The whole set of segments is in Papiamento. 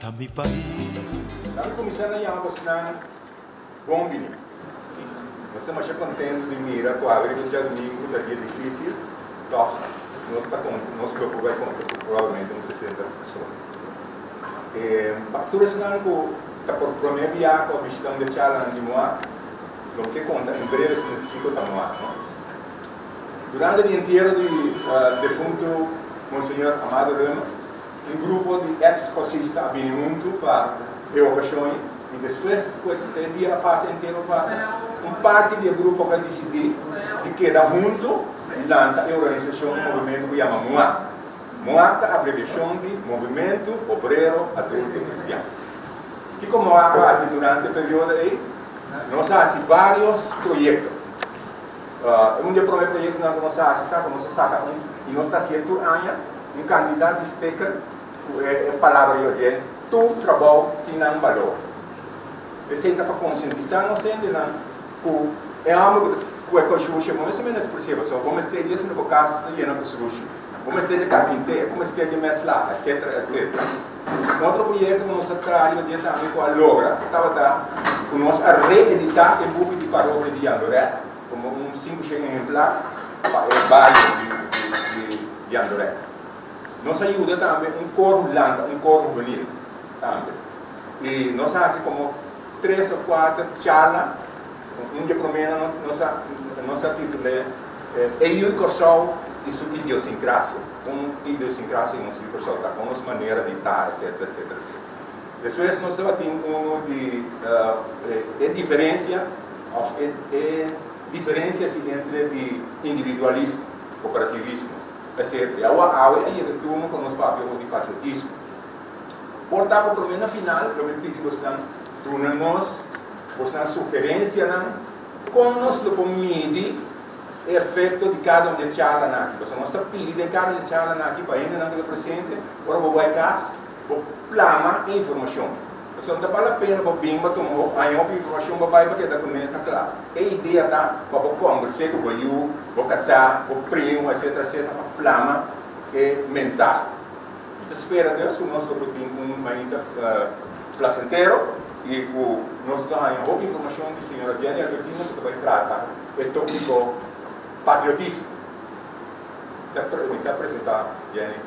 Ta mi pais. Nan kuminsá na yama bosnan bon bini. Nos ta masha kontentu di mira ku awe riba djadumingu ku ta dia difísil, tòg nos ta konta, nos lo por bai konta ku probablemente un sesenta persona. E pa tur esnan ku ta por promé bia ku a bishita un di e charlanan di Moak, lo ke konta en breve esnan kiko ta Moak, no? Durante di entiero di defuntu Monseñor Amado Römer, Un grupo di ex-kosista a bini huntu pa e okashon ei i despues ku e dia a pasa entero a pasa, un parti di e grupo a disidí di keda huntu i lanta e organisashon, e movementu ku yama MOAC. MOAC ta abreviashon di Movimentu Obrero Adulto Kristian. Kiko MOAC a hasi durante e periodo ei? Nos a hasi vários proyekto. Un di e promé proyektonan ku nos a hasi ta ku nos a saka un, i nos ta hasié tur aña, Un kantidat di steker ku e palabra riba dje, Tur trabou tin nan balor. Esei ta pa konsientisá nos hendenan ku e hòmber ku ta kue koi shushi bo mester menospresi'é pasobra bo mester di esei bo kas ta yena ku shushi, bo mester di karpinté, bo mester di mèslá, etsetera, etsetera. Un otro proyekto ku nos a traha riba dje tambe ku a logra tabata ku nos a reeditá e buki di parokia di Jandoret komo un 500 ehemplar pa e bario di. Jandoret. Nos a yuda tambe un kor hulanda, un kor hubenil tambe. I nos a hasi komo tres of kuater charla. Un di e proménan nos a nos a titul'é E Yu Kòrsou i su idiosinkrásia. Kon idiosinkrásia di nos Yu Kòrsou ta, kon nos manera di ta, etsetera, etsetera, etsetera. Despues nos tabatin unu di e diferensia òf e diferensia si entre di individualismo. Cooperativismo, etc. I awa awe a yega turno pa nos papia over di patriotismo. Por ta ku promé na final lo mi pidi bosnan duna nos bosnan sugerencianan kon nos lo por midi e efecto di kada un di e charlanan aki. Pasobra nos ta pidi den kada un di e charlanan aki pa hendenan ku ta presente ora bo bai kas bo plama e informacion. Pasobra no ta bal la pena bo bin bo tuma bo haña hopi informashon bo bai bo keda kuné ta kla. E idea ta pa bo kòmbers'é ku bo yu, bo kasá, bo primu etsetera etsetera pa plama e mensahe. Mi ta spera dus ku nos lo por tin un mainta plasentero i ku nos lo haña hopi informashon di señora Jenny Albertina ku ta bai trata e tópiko patriotismo. Mi ta presentá Jenny.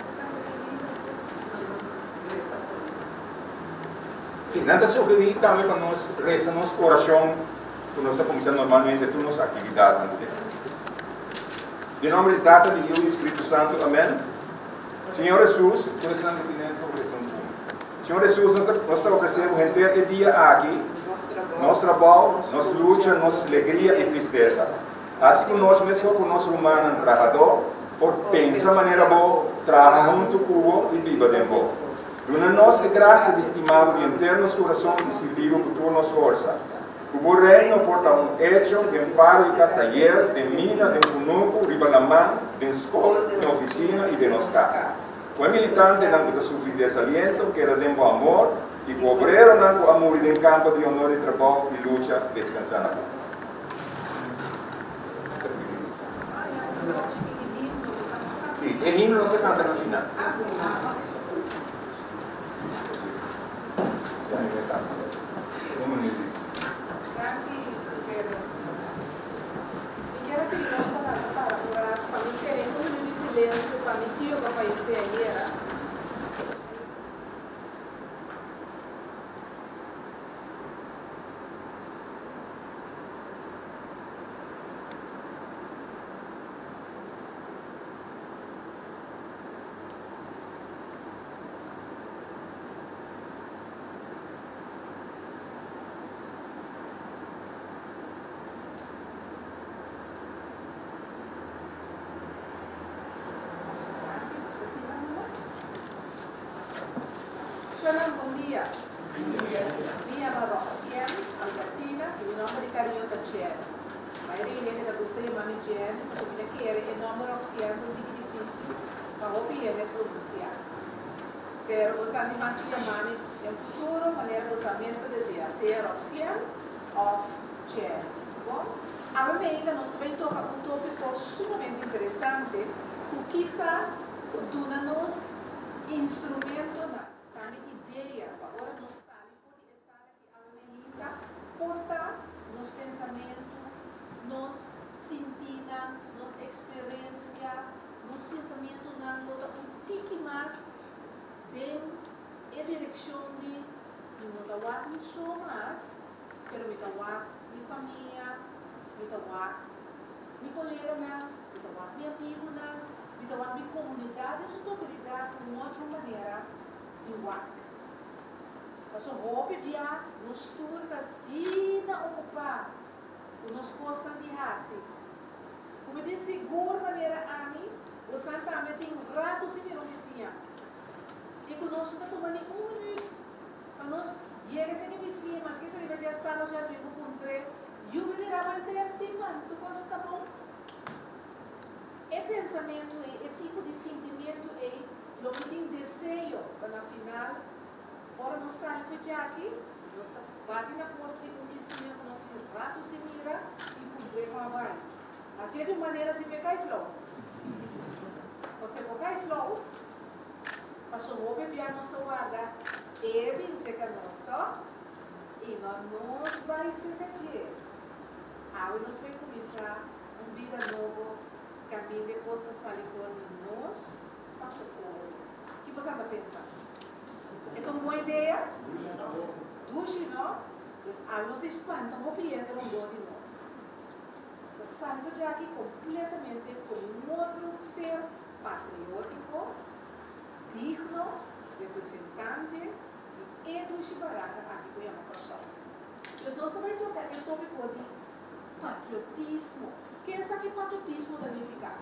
Sí, nan ta sugerí tambe pa nos resa nos orashon ku nos ta kuminsá normalmente tur nos aktividatnan ku tin. Den nòmber di Tata, di Yu i di Spiritu Santu, amèn. Señor Hesus, tur esnan ku tin dentro ofresé un pumi. Señor Hesus, nos ta nos ta ofresé bo henter e dia aki, nos trabou, nos lucha, nos legria i tristesa. Hasi ku nos meskos ku nos rumannan trahadó por pensa manera bo, traha huntu ku bo i biba den bo. Duna nos e grasia di stima bo di henter nos kurason i sirbi bo ku tur nos forsa. Ku bo Reino por ta un echo den fábrika, tayer, den mina, den kunuku, riba laman, den skol, den ofisina i den nos kas. Ku e militantenan ku ta sufri desaliento keda den bo amor i ku obreronan ku a muri den kampo di honor di trabou i lucha deskansá na bo. Sí, e himno nos ta kanta na final. Mi kier a pidi nos pa laga para un rato pa mi tene un minuut di silencio pa mi tio cu a fayece ayera. Shalom, bon dia. Mi yama Roxanne Albertina y mi nomber di cariño ta Jenny. Mayoria di hende ta gusta yama mi Jenny pasobra mi ta kere e nomber Roxanne ta un tiki dificil pa hopi hende pronuncia. Pero bo sa animá ki yama mi den futuro manera bo sa mes ta desea, sea Roxanne of Jenny. Bon, awe meinda nos ta bay toca un topico sumamente interesante cu kisas por duna nos instrumentonan, tambe idea pa. vishon di mi no ta wak mi so mas, pero mi ta wak mi famia, mi ta wak mi koleganan, mi ta wak mi amigunan, mi ta wak mi komunidat den su totalidat ku un otro manera di wak. Pasobra hopi bia nos tur ta asina okupá ku nos kosnan di hasi. Ku mi tin sigur manera ami, bosnan tambe tin ratu sin mira un bisiña. I ku nos no ta tuma ni un minüt pa nos yega esaki bisiña, maske ta riba djasabado, djadumingu puntr'é, Yu mi mira bo henter siman, tur kos ta bon? E pensamentu ei, e tipo di sintimentu ei, lo mi tin deseo pa na final, ora nos sali for djaki, nos ta bati na porta di un bisiña ku nos tin ratu sin mira i puntr'é kon a bai. Hasié di un manera si mi a kai flou. Ose bo kai flou, pasobra hopi bia nos ta warda e bin serka nos, tòg? I no nos bai serka dje. Awe nos bai kuminsá un bida nobo kaminda e kos ta sali for di nos pa ku otro. Ki boso a ta pensa? E ta un bon idea? Dushi, no? Dus awe nos ta spanta hopi hende rondó di nos. Nos ta sali for djaki kompletamente komo un otro ser patriótiko, digno, representante di e dushi baraka aki ku yama Kòrsou. Dus nos ta bai toka e tópiko di patriotismo. Ken sa ke patriotismo ta nifiká?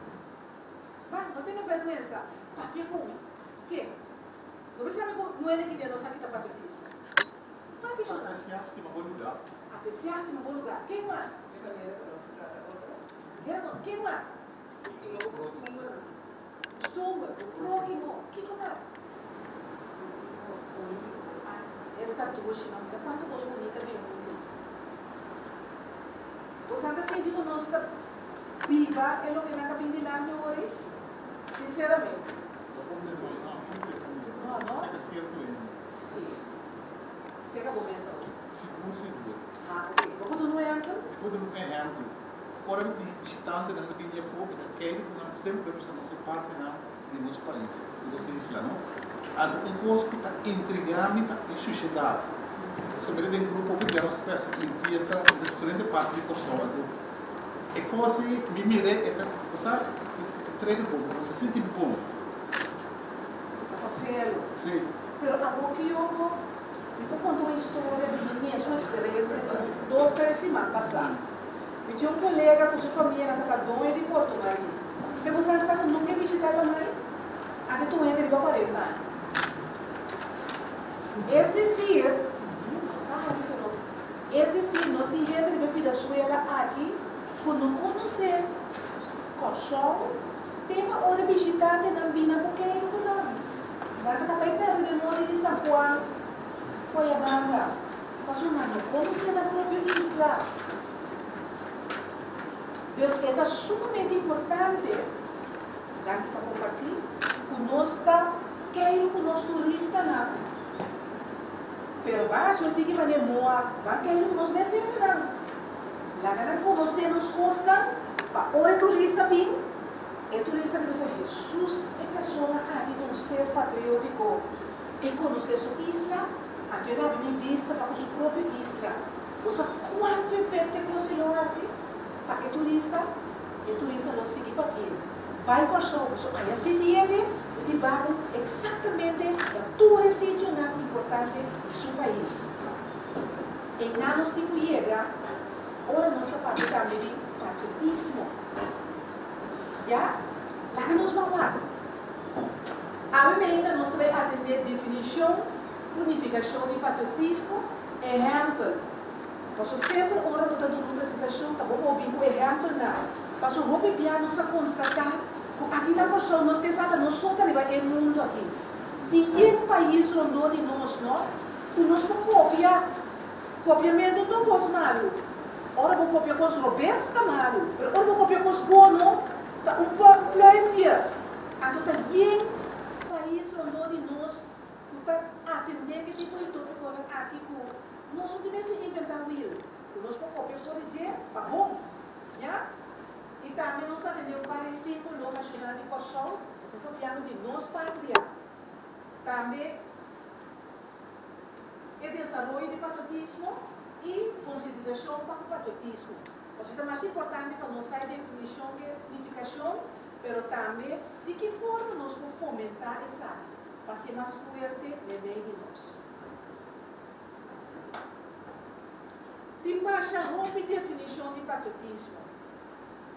Ba, no tene bèrgwensa, papia ku mi. Ke? No bisa mi ku nuebe ki den nos aki ta patriotismo. Papia shon. Apresiá stima bo lugá. Apresiá stima bo lugá. Ken mas? E manera ku nos ta trata otro. Manera ku, ken mas? Stima bo kustumbernan. Kustumber, bo próhimo. Kiko mas? Sinti bo úniko. Esta dushi, no? Mira kuantu kos bunita den mundu. Bosan ta sinti ku nos ta biba e loke nan ka bin dilanti ori? Sinseramente. No, no? Si. Seka bo mes awor. Sigur, sigur. Ah, ok. Bo por duna un ehèmpel? Mi por duna un ehèmpel. Ora mi tin bishitantenan ta bini afó, mi ta kere ku nan semper bisa nos e partinan di nos pais, di nos isla, no? Anto un kos ku ta intrigá mi ta e shushedat. Pasobra mi ta den grupo hopi bia nos ta hasi limpiesa den diferente parti di Kòrsou. Anto e kos ei mi mir'é e ta, bo sa, e ta trigger bo, bo ta sinti bon. Ta pa felo. Sí. Pero awor ki yo bo, mi por konta un historia di mi mes, un eksperensia di un dos, tres siman pasá. Mi tin un kolega ku su famia nan ta ta doño di Porto Marí. Pero bo sa sa ku nunka e bishitá Lamai? Antes ta un hende riba kuarenta aña. Es desir, nos ta aki pero, es desir nos tin hende riba e pida suela aki ku no konosé Kòrsou, tema ora e bishitantenan bini a Bokeiru ku nan. Nan ta kaba e pèrdè den mondi di San Juan, Guayabamba, pasobra nan no konosé nan propio isla. Dus e ta sumamente importante, danki pa kompartí, ku nos ta keiru ku nos turistanan, pero ban hasi un tiki manera moa, ban keiru ku nos mes hendenan. Laga nan konosé nos kosnan pa ora e turista bin, e turista ta bisa, Hesus e persona aki ta un ser patriótiko, e konosé su isla, anto e labi mi bista pa ku su propio isla. Bo sa kuantu efekto e kos ei lo hasi pa e turista? E turista lo sigui papia, Bai Kòrsou, pasobra aya sinti hende ku tin babu eksaktamente na tur e sitionan importante di su pais. Einan nos tin ku yega ora nos ta papia tambe di patriotismo. Ya? Laga nos ban wak. Awe meinta nos ta bai atendé definishon ku nifikashon di patriotismo. Ehèmpel, Paso semper ora bo ta duna un presentashon ta bo obi ku ehèmpelnan. Paso hopi bia nos a konstatá ku aki na Kòrsou nos ke sa ta nos so ta riba e mundu aki. Tin yen pais rondó di nos no ku nos por kopia. Kopiamentu no kos malu. Ora bo kopia kos robes ta malu, pero ora bo kopia kos bono ta un pluimpje. Anto ta yen pais rondó di nos ku ta atendé ku e tipo di tópikonan aki ku nos no tin mester inventá wiel, ku nos por kopia for di dje pa bon, ya. I tambe nos ta atendé un par di símbolo nashonal di Kòrsou, nos ta papiando di nos patria. Tambe. desaroyo di patriotismo i konsientisashon pa ku patriotismo. Pasobra ta mas importante pa nos sa e definishon ku e nifikashon, pero tambe di ki forma nos por fomentá esaki pa hasié mas fuerte meimei di nos. Tin masha hopi definishon di patriotismo.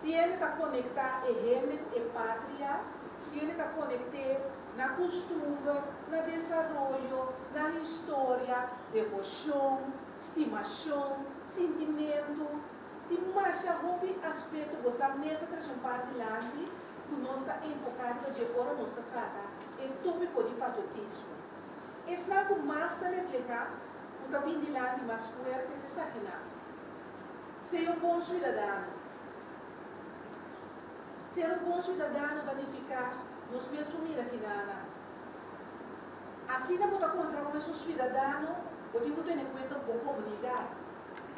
Tiende ta konektá e hende ku e patria, tiende ta konekt'é na kustumber, na desaroyo, na historia, devoshon, stimashon, sintimentu. Tin masha hopi aspekto, bo sa mes a trese un par dilanti, ku nos ta enfoká riba dje ora nos ta trata e tópiko di patriotismo. Esnan ku mas ta reflehá ku ta bin dilanti mas fuerte ta esakinan. Sea un bon suidadano. Ser un bon suidadano ta nifiká nos mes por mira kinana. Asina bo ta konsiderá bo mes un suidadano, bo tin ku tene kuenta ku bo komunidat.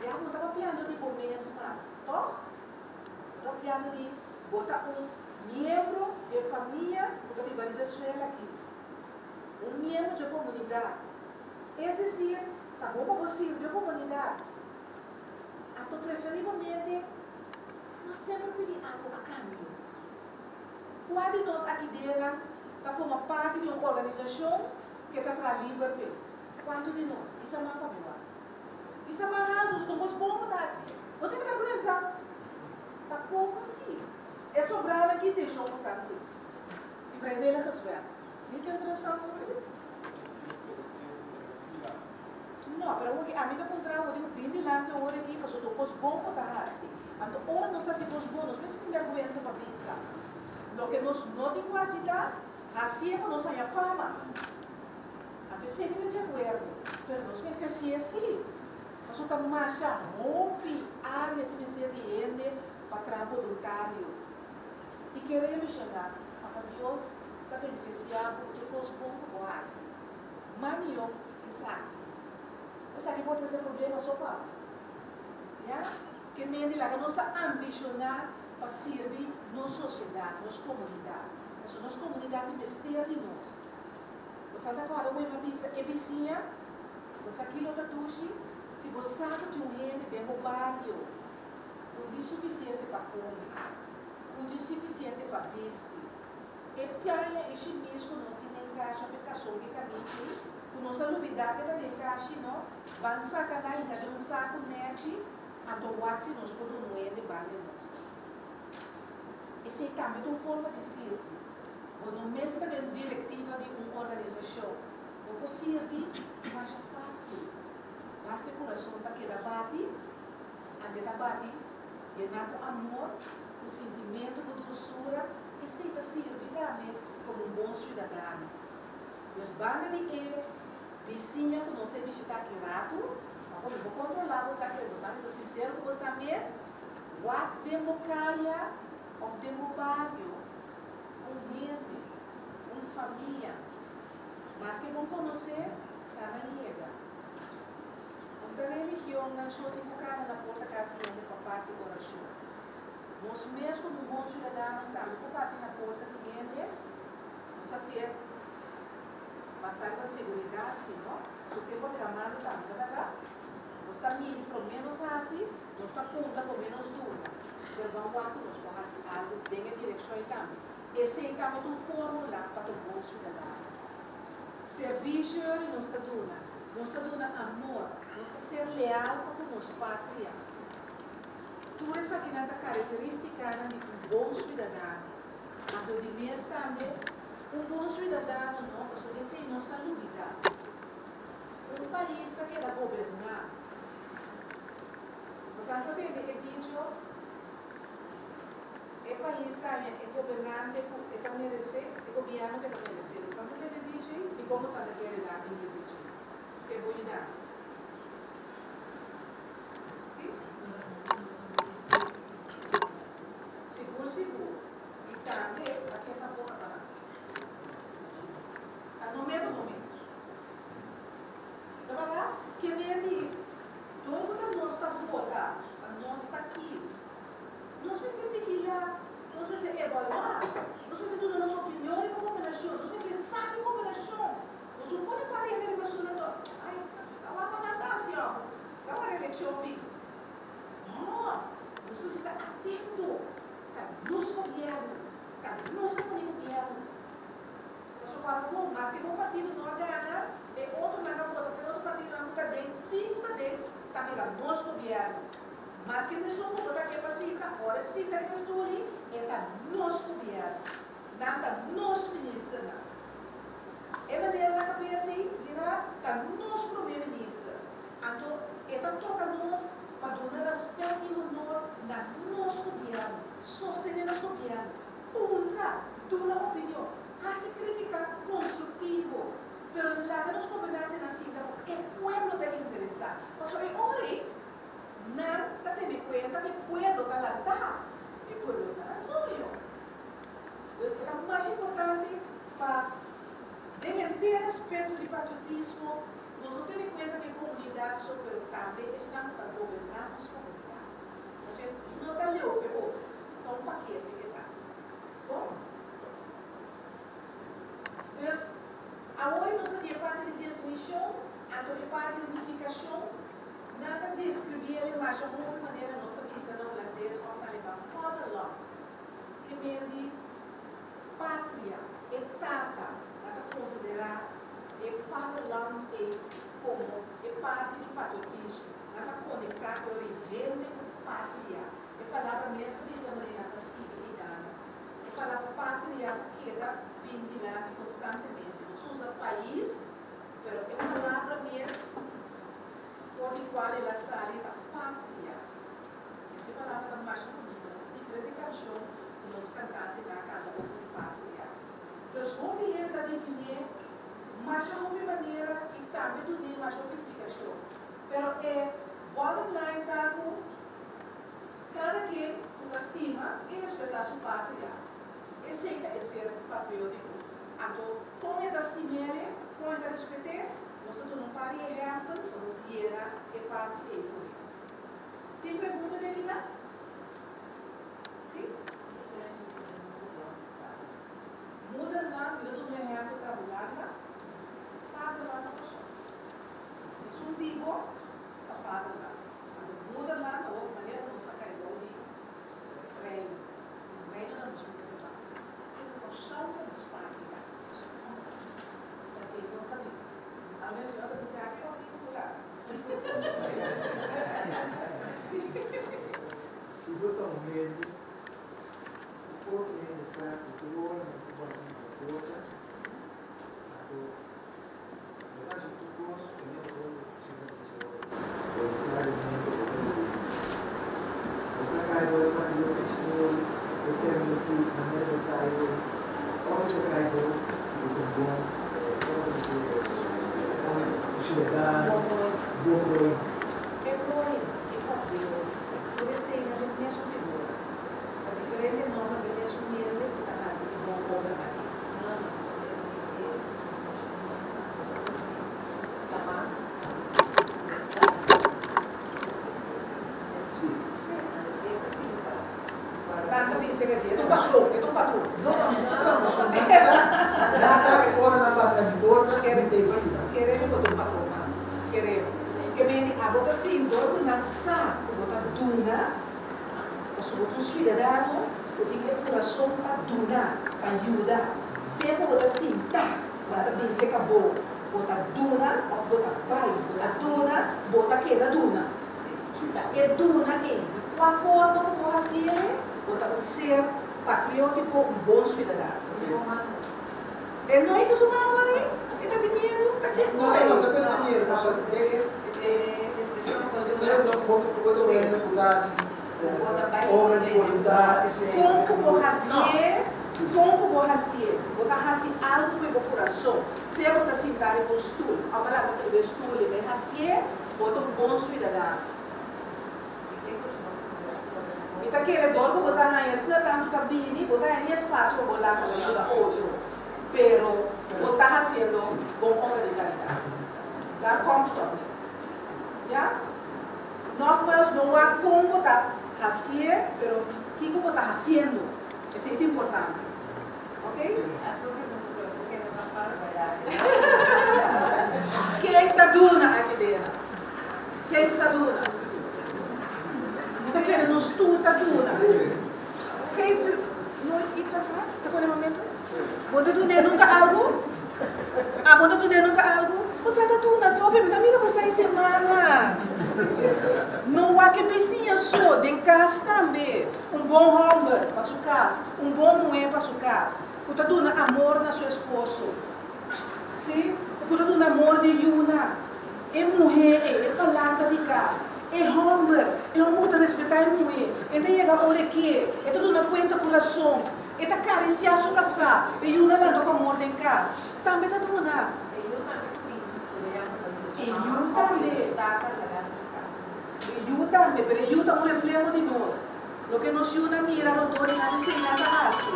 Ya bo ta papiando di bo mes mas, tòg? Bo ta papiando di bo ta un miembro di e famia ku ta biba riba e suela aki. Un miembro di e komunidat. Es desir, ta bon pa bo sirbi e komunidat. Anto preferiblemente no semper pidi algu a kambio. Kua di nos aki denan ta forma parti di un organisashon ke ta traha liber p'e? Kuantu di nos? Isa man pa mi wak. Isa man haltu, su ta un kos bon ku ta hasi. No tene bèrgwensa. Ta poko si. E sobranan ki intenshon ku san tin? Di vrijwilligerswerk. Niet interessant voor u? No, pero awor ami ta puntra bo, digo, bin dilanti awor aki, pasobra ta un kos bon bo ta hasi. Anto ora nos ta hasi kos bon, nos mester tin bèrgwensa pa bisa. Loke nos no tin ku hasi ta, hasié pa nos haña fama. Anto esei mi ta di akuerdo, pero nos mester hasié sí, pasobra ta masha hopi área tin mester di hende pa traha boluntario. I kere menshoná, Papa Dios ta benefisiá bo ku tur kos bon ku bo hasi. Mami yo esaki. Esaki por trese problema so pa bo. Ya? Ke mende laga nos ta ambishoná pa sirbi nos sosiedat, nos komunidat. Pasobra nos komunidat tin mester di nos. Bo sa ta kòrda wen mi a bisa e bisiña, bo sa kilo ta dushi si bo sa ku tin un hende den bo bario ku tin sufisiente pa kome, ku tin sufisiente pa bisti. E plaña e shimis ku nos tin den kashi òf e kason ku e kamisa ei ku nos a lubidá ke ta den kashi no, ban saka nan hinka den un saku nèchi, anto wak si nos por duna un hende banda di nos. Esei tambe ta un forma di sirbi. Bo no mester ta den direktiva di un organisashon. Bo por sirbi masha fásil. Basta e kurason ta keda bati, ante ta bati yená ku amor, ku sintimentu, ku dulsura, esei ta sirbi tambe komo un bon siudadano. Dus banda di e bisiña ku nos ta bishitá ki ratu, pa bo bo kontrolá bo sa kere bo sa mester sinsero ku bo sta mes, wak den bo kaya òf den bo bario un hende, un famia, maske bo konosé, kana yega. Un ta religionnan so tin ku kana na porta kas di hende pa parti orashon. Nos mes komo bon siudadanonan tambe por bati na porta di hende, nos ta ser basá riba seguridat si no, su tempu a bira malu tambe, ta bèrdat? Nos ta midi promé nos hasi, nos ta puntra promé nos duna, pero ban wak ku nos por hasi algu den e direkshon ei tambe. Esei tambe ta un fórmula pa ta un bon siudadano. Servisio yori nos ta duna, nos ta duna amor, nos ta ser leal pa ku nos patria. Tur esakinan ta karakterístikanan di un bon suidadano. Anto di mes tambe, un bon suidadano no, pasobra esei nos ta lubidá. Un pais ta keda goberná. Nos a sa tende e dicho, E pais ta haña e gobernante ku e ta meresé, e gobièrnu ku e ta meresé. Nos a sa tende e dicho ei? Dikon bo sa ta kere na den ki dicho? Ke bo yuda mi? Sí? Sigur sigur. I tambe pa ken ta vota pa nan. Ta no mebo no mi. Ta bardad? Ke men di dor ku ta nos ta vota, ta nos ta kies. Nos mester vigilá, nos mester evaluá, nos mester duna nos opinion riba gobernashon, nos mester sa di gobernashon. Nos no pone pareda riba suna to, ai. bira nos gobièrnu. Maske ta esun ku bo ta ke pa sinta, ora e sinta riba e stul ei, e ta nos gobièrnu. Nan ta nos ministernan. E manera na kabes ei dirá ta nos promé minister. Anto e ta toka nos pa duna rèspèt i honor na nos gobièrnu, sostené nos gobièrnu, puntra, duna opinion, hasi krítika konstruktivo, pero laga nos gobernantenan sinta ku e pueblo ta interesá. Pasobra e ora ei nan ta tene kuenta ku e pueblo ta lantá, e pueblo ta na soño. Dus e ta mas importante pa den henter aspecto di patriotismo nos no tene cuenta cu e comunidad so pero tambe esnan cu ta goberna nos comunidad. Osea no ta leu fe otro, ta un pakete e ta. Bon? Dus awor nos ta tin e parti di definicion anto e parti di nificacion nan ta describi el masha hopi manera nos ta bisa na Holandes of na Aleman vaderland. Ke men di patria, e tata, nan ta konsiderá e vaderland ei komo e parti di patriotismo. Nan ta konektá ku e hende ku patria. E palabra mes ta bisa manera nan ta skibi einan. E palabra patria ta keda bin dilanti konstantemente. Nos usa pais, pero e palabra mes for di kual el a sali ta patria. E palabra ta masha bunita. Nos diferente canción cu nos cantantenan a canta over di patria. Dus hopi hende ta definié masha hopi manera y tambe dun'é masha hopi nificacion. Pero e bottom line ta cu cada ken cu ta stima y respetá su patria, esey ta e ser patriotico. Anto con e ta stim'el, con e ta respet'é, nos ta duna un par di ehempel pa nos yena e parti ey tuni. Tin pregunta den kinan? Si? Moederland, mi ta duna un ehempel ta Hulanda, vaderland ta Kòrsou. Esun di bo ta vaderland. Anto moederland awor di manera ku nos ta kai bou di Reino. Reino ta nos moederland. Pero Kòrsou ta nos patria, nos vaderland. Ta dje nos ta biba. Almenos yo a ta buti aki òf tin Hulanda. Si bo ta un hende ku otro hende sa ku tur ora nan por bati na bo porta, anto bo ta hasi tur kos ku nan por si nan ta bisa voluntariamente bo ta yuda. Bo ta kai bo e patriotismo e ser manera detaye òf e ta kai bo ku bo ta un bon komo ta bisa un siudadano bon prohimo. E prohimo, e patriota, tur eseinan den mesun figura. Ta diferente nomber di mesun hende ku ta hasi e bon obranan ei. Ta mas Sí. Nan ta bisa que si, e ta un patron, e ta un patron. No, no, no patron, pasobra nan sa, nan sa ku ora nan bati na mi porta, mi ta ei pa yuda. Kere mi bo ta un patron, man. Kere mi. Ke mende abo ta sinti ora ku nan sa ku bo ta duna, pasobra bo ta un suidadano ku tin e kurason pa duna, pa yuda. Sea ku bo ta sinta, nan ta bisa ka bo, bo ta duna òf bo ta bai, bo ta duna, bo ta keda duna. Ta e duna ei, di kua forma ku bo hasié, bo ta un ser patriótiko, un bon suidadano. E no hisa su man wòrdu, e ta di miedu, ta ke No, e no ta ku e ta miedu, pasobra e e e bo bo ta un hende ku ta hasi obra di boluntat, esei. Kon ku bo hasié, kon ku bo hasié, si bo ta hasi algu fo'i bo kurason, sea bo ta sinta riba un stul òf a lanta riba e stul i bai hasié, Bo ta un bon suidadano. Mi ta kere dor ku bo ta haña asina tantu ta bini, bo ta haña ni espasio pa bo lanta pa yuda otro, pero bo ta hasiendo bon obra di karidat. Daar komt het op neer. Ya? Nogmaals, no wak kon bo ta hasié, pero kiko bo ta hasiendo. Esei ta importante. Ok? Ken ta duna aki dera? Ken sa duna? Mi ta kere nos tur ta duna. Geeft u nooit iets aan haar? Ta kore momento? Bo ta dun'é nunka algu? Ah, bo ta dun'é nunka algu? Bo sa ta duna tobe, mi ta mira bo sa e semana. wak e bisiña so, den kas tambe. Un bon hòmber pa su kas, un bon muhé pa su kas, ku ta duna amor na su esposo, sí, ku ta duna amor di yunan. E muhé ei, e palanka di kas. E hòmber, e hòmber ku ta respetá e muhé, e ta yega ora e ke, e ta duna kuenta ku rason, e ta karisiá su kasá, e yunan lanta ku amor den kas, tambe ta duna. E yu tambe pidi ku lo yama pa E Dios. yu Mama òf tambe. e tata laga nos kas. E yu tambe, pero e yu ta un refleho di nos. Loke nos yunan mira rondó di nan esei nan ta hasi.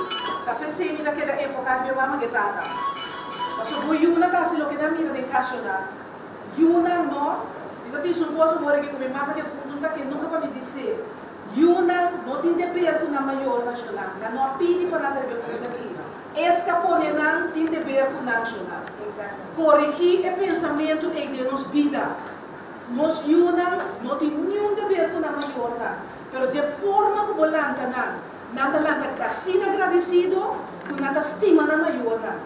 Ta p'esei mi ta keda enfoká riba e mama ku e tata. Pasobra bo yunan ta hasi loke nan mira den kashonan. Yunan no. Mi ta bisa un kos awor aki ku mi mama defuntu no ta ke nunka pa mi bis'é. Yunan no tin deber ku nan mayornan shonan. Nan no a pidi pa nan ta riba e mundu aki. Es ka pone nan tin deber ku nan shonan. Korigí e pensamentu ei den nos bida. Nos yunan no tin niun deber ku nan mayornan, pero dje forma ku bo lanta nan, nan ta lanta asina gradisido ku nan ta stima nan mayornan.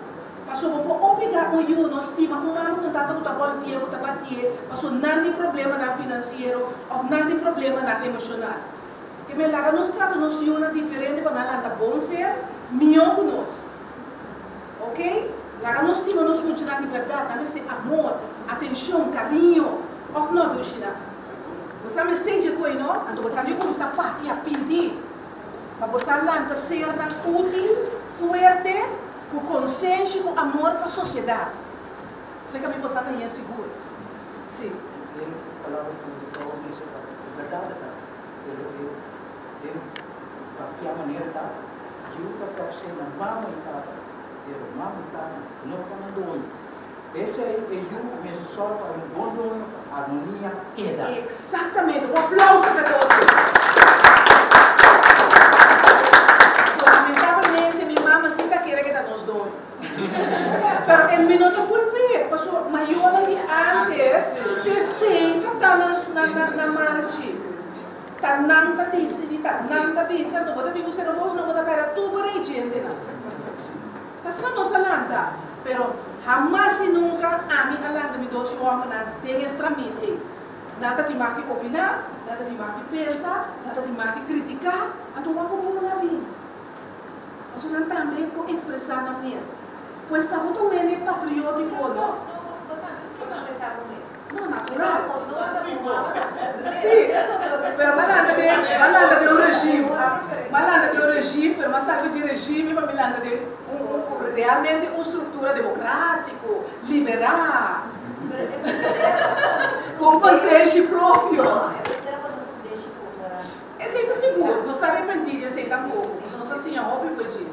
Pasobra bo por obligá un yu no stima un mama ku un tata ku ta gòlpi'é, ku ta bati'é, pasobra nan tin problemanan finansiero òf nan tin problemanan emoshonal. Ke men laga nos trata nos yunan diferente pa nan lanta bon ser, mihó ku nos. Ok? Laga nos stima nos muchanan di bèrdat, nan mester amor, atenshon, kariño, òf no, Dushina? Bo sa mester dje koe, no? Anto bo sa di kuminsá papia, pidi, pa bo sa lanta sernan útil, fuerte, ku konsenshi, ku amor pa sosiedat. Esei kaminda bo sa ta hia sigur. Sí. E palabra ku mi ta bisa ta bèrdat ta, pero e den papia manera ta. Yu ta tòk na mama i tata, pero mama i tata no ta nan doño. P'esei e yu mester sòru pa un bon doño pa armonia keda. Exactamente! Un aplauso pa boso! So, lamentablemente mi mama si ta kere ke ta nos doño. Pero e mi no ta kulp'é, pasobra mayornan di antes t'esei ta ta nan nan malchi. Ta nan ta dicidi, ta nan ta bisa, anto bo ta bin usted bos, no bo ta pera tur bo rey djentenan. Ta asina nos a lanta, pero hamas y nunca ami a lanta mi dos hombernan den e stramit ey. Nan ta tin mag di opina, nan ta tin mag di pensa, nan ta tin mag di critica, anto wak un bon a bin. Pasobra nan tambe por expresa nan mes. Pues pa bo ta un hende patriotico, no? No, natural. Sí, pero m'a lanta den, m'a lanta den un regime, m'a lanta den un regime, pero m'a salba dje regime pa mi lanta den un, un, realmente un structura democratico, liberá, cu un consenshi propio. Esei ta sigur, no sta arepentí di esei tampoco, pasobra nos a siña hopi fo'i dje.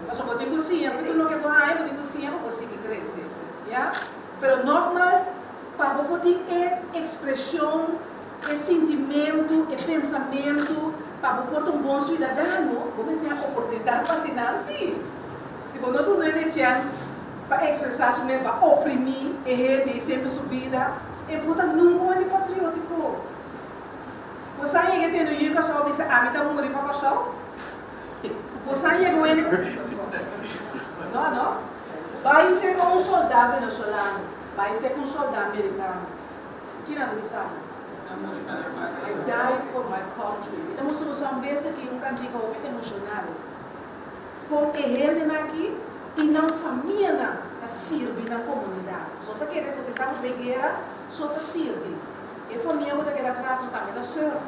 Pasobra bo tin cu siña fo'i tur loke bo haña, bo tin cu siña pa bo sigui crece, ya. Pero nogmaals, pa bo por tin e expresion, e sintimento, e pensamento, pa bo por ta un bon ciudadano, bo mester haña oportunidad pa haci nan si. Si bo no duna hende e chens pa expresa su mes, pa oprimi e hende y semper su bida, e por ta nunca un hende patriotico. Bo sa yega tende un yu Kòrsou bisa ami ta muri pa Kòrsou? Bo sa yega un hende No no. Bai ser ku un soldá venezolano, bai ser ku un soldá merikano. Kina ta bisa bo? I die for my country. Mi ta mustra boso un bes aki un kantika hopi emoshonal. Kon e hendenan aki i nan famianan ta sirbi nan komunidat. Nos ta kere ku ta esta ku ta bai guera so ta sirbi. E famia ku ta keda atras no tambe ta serve.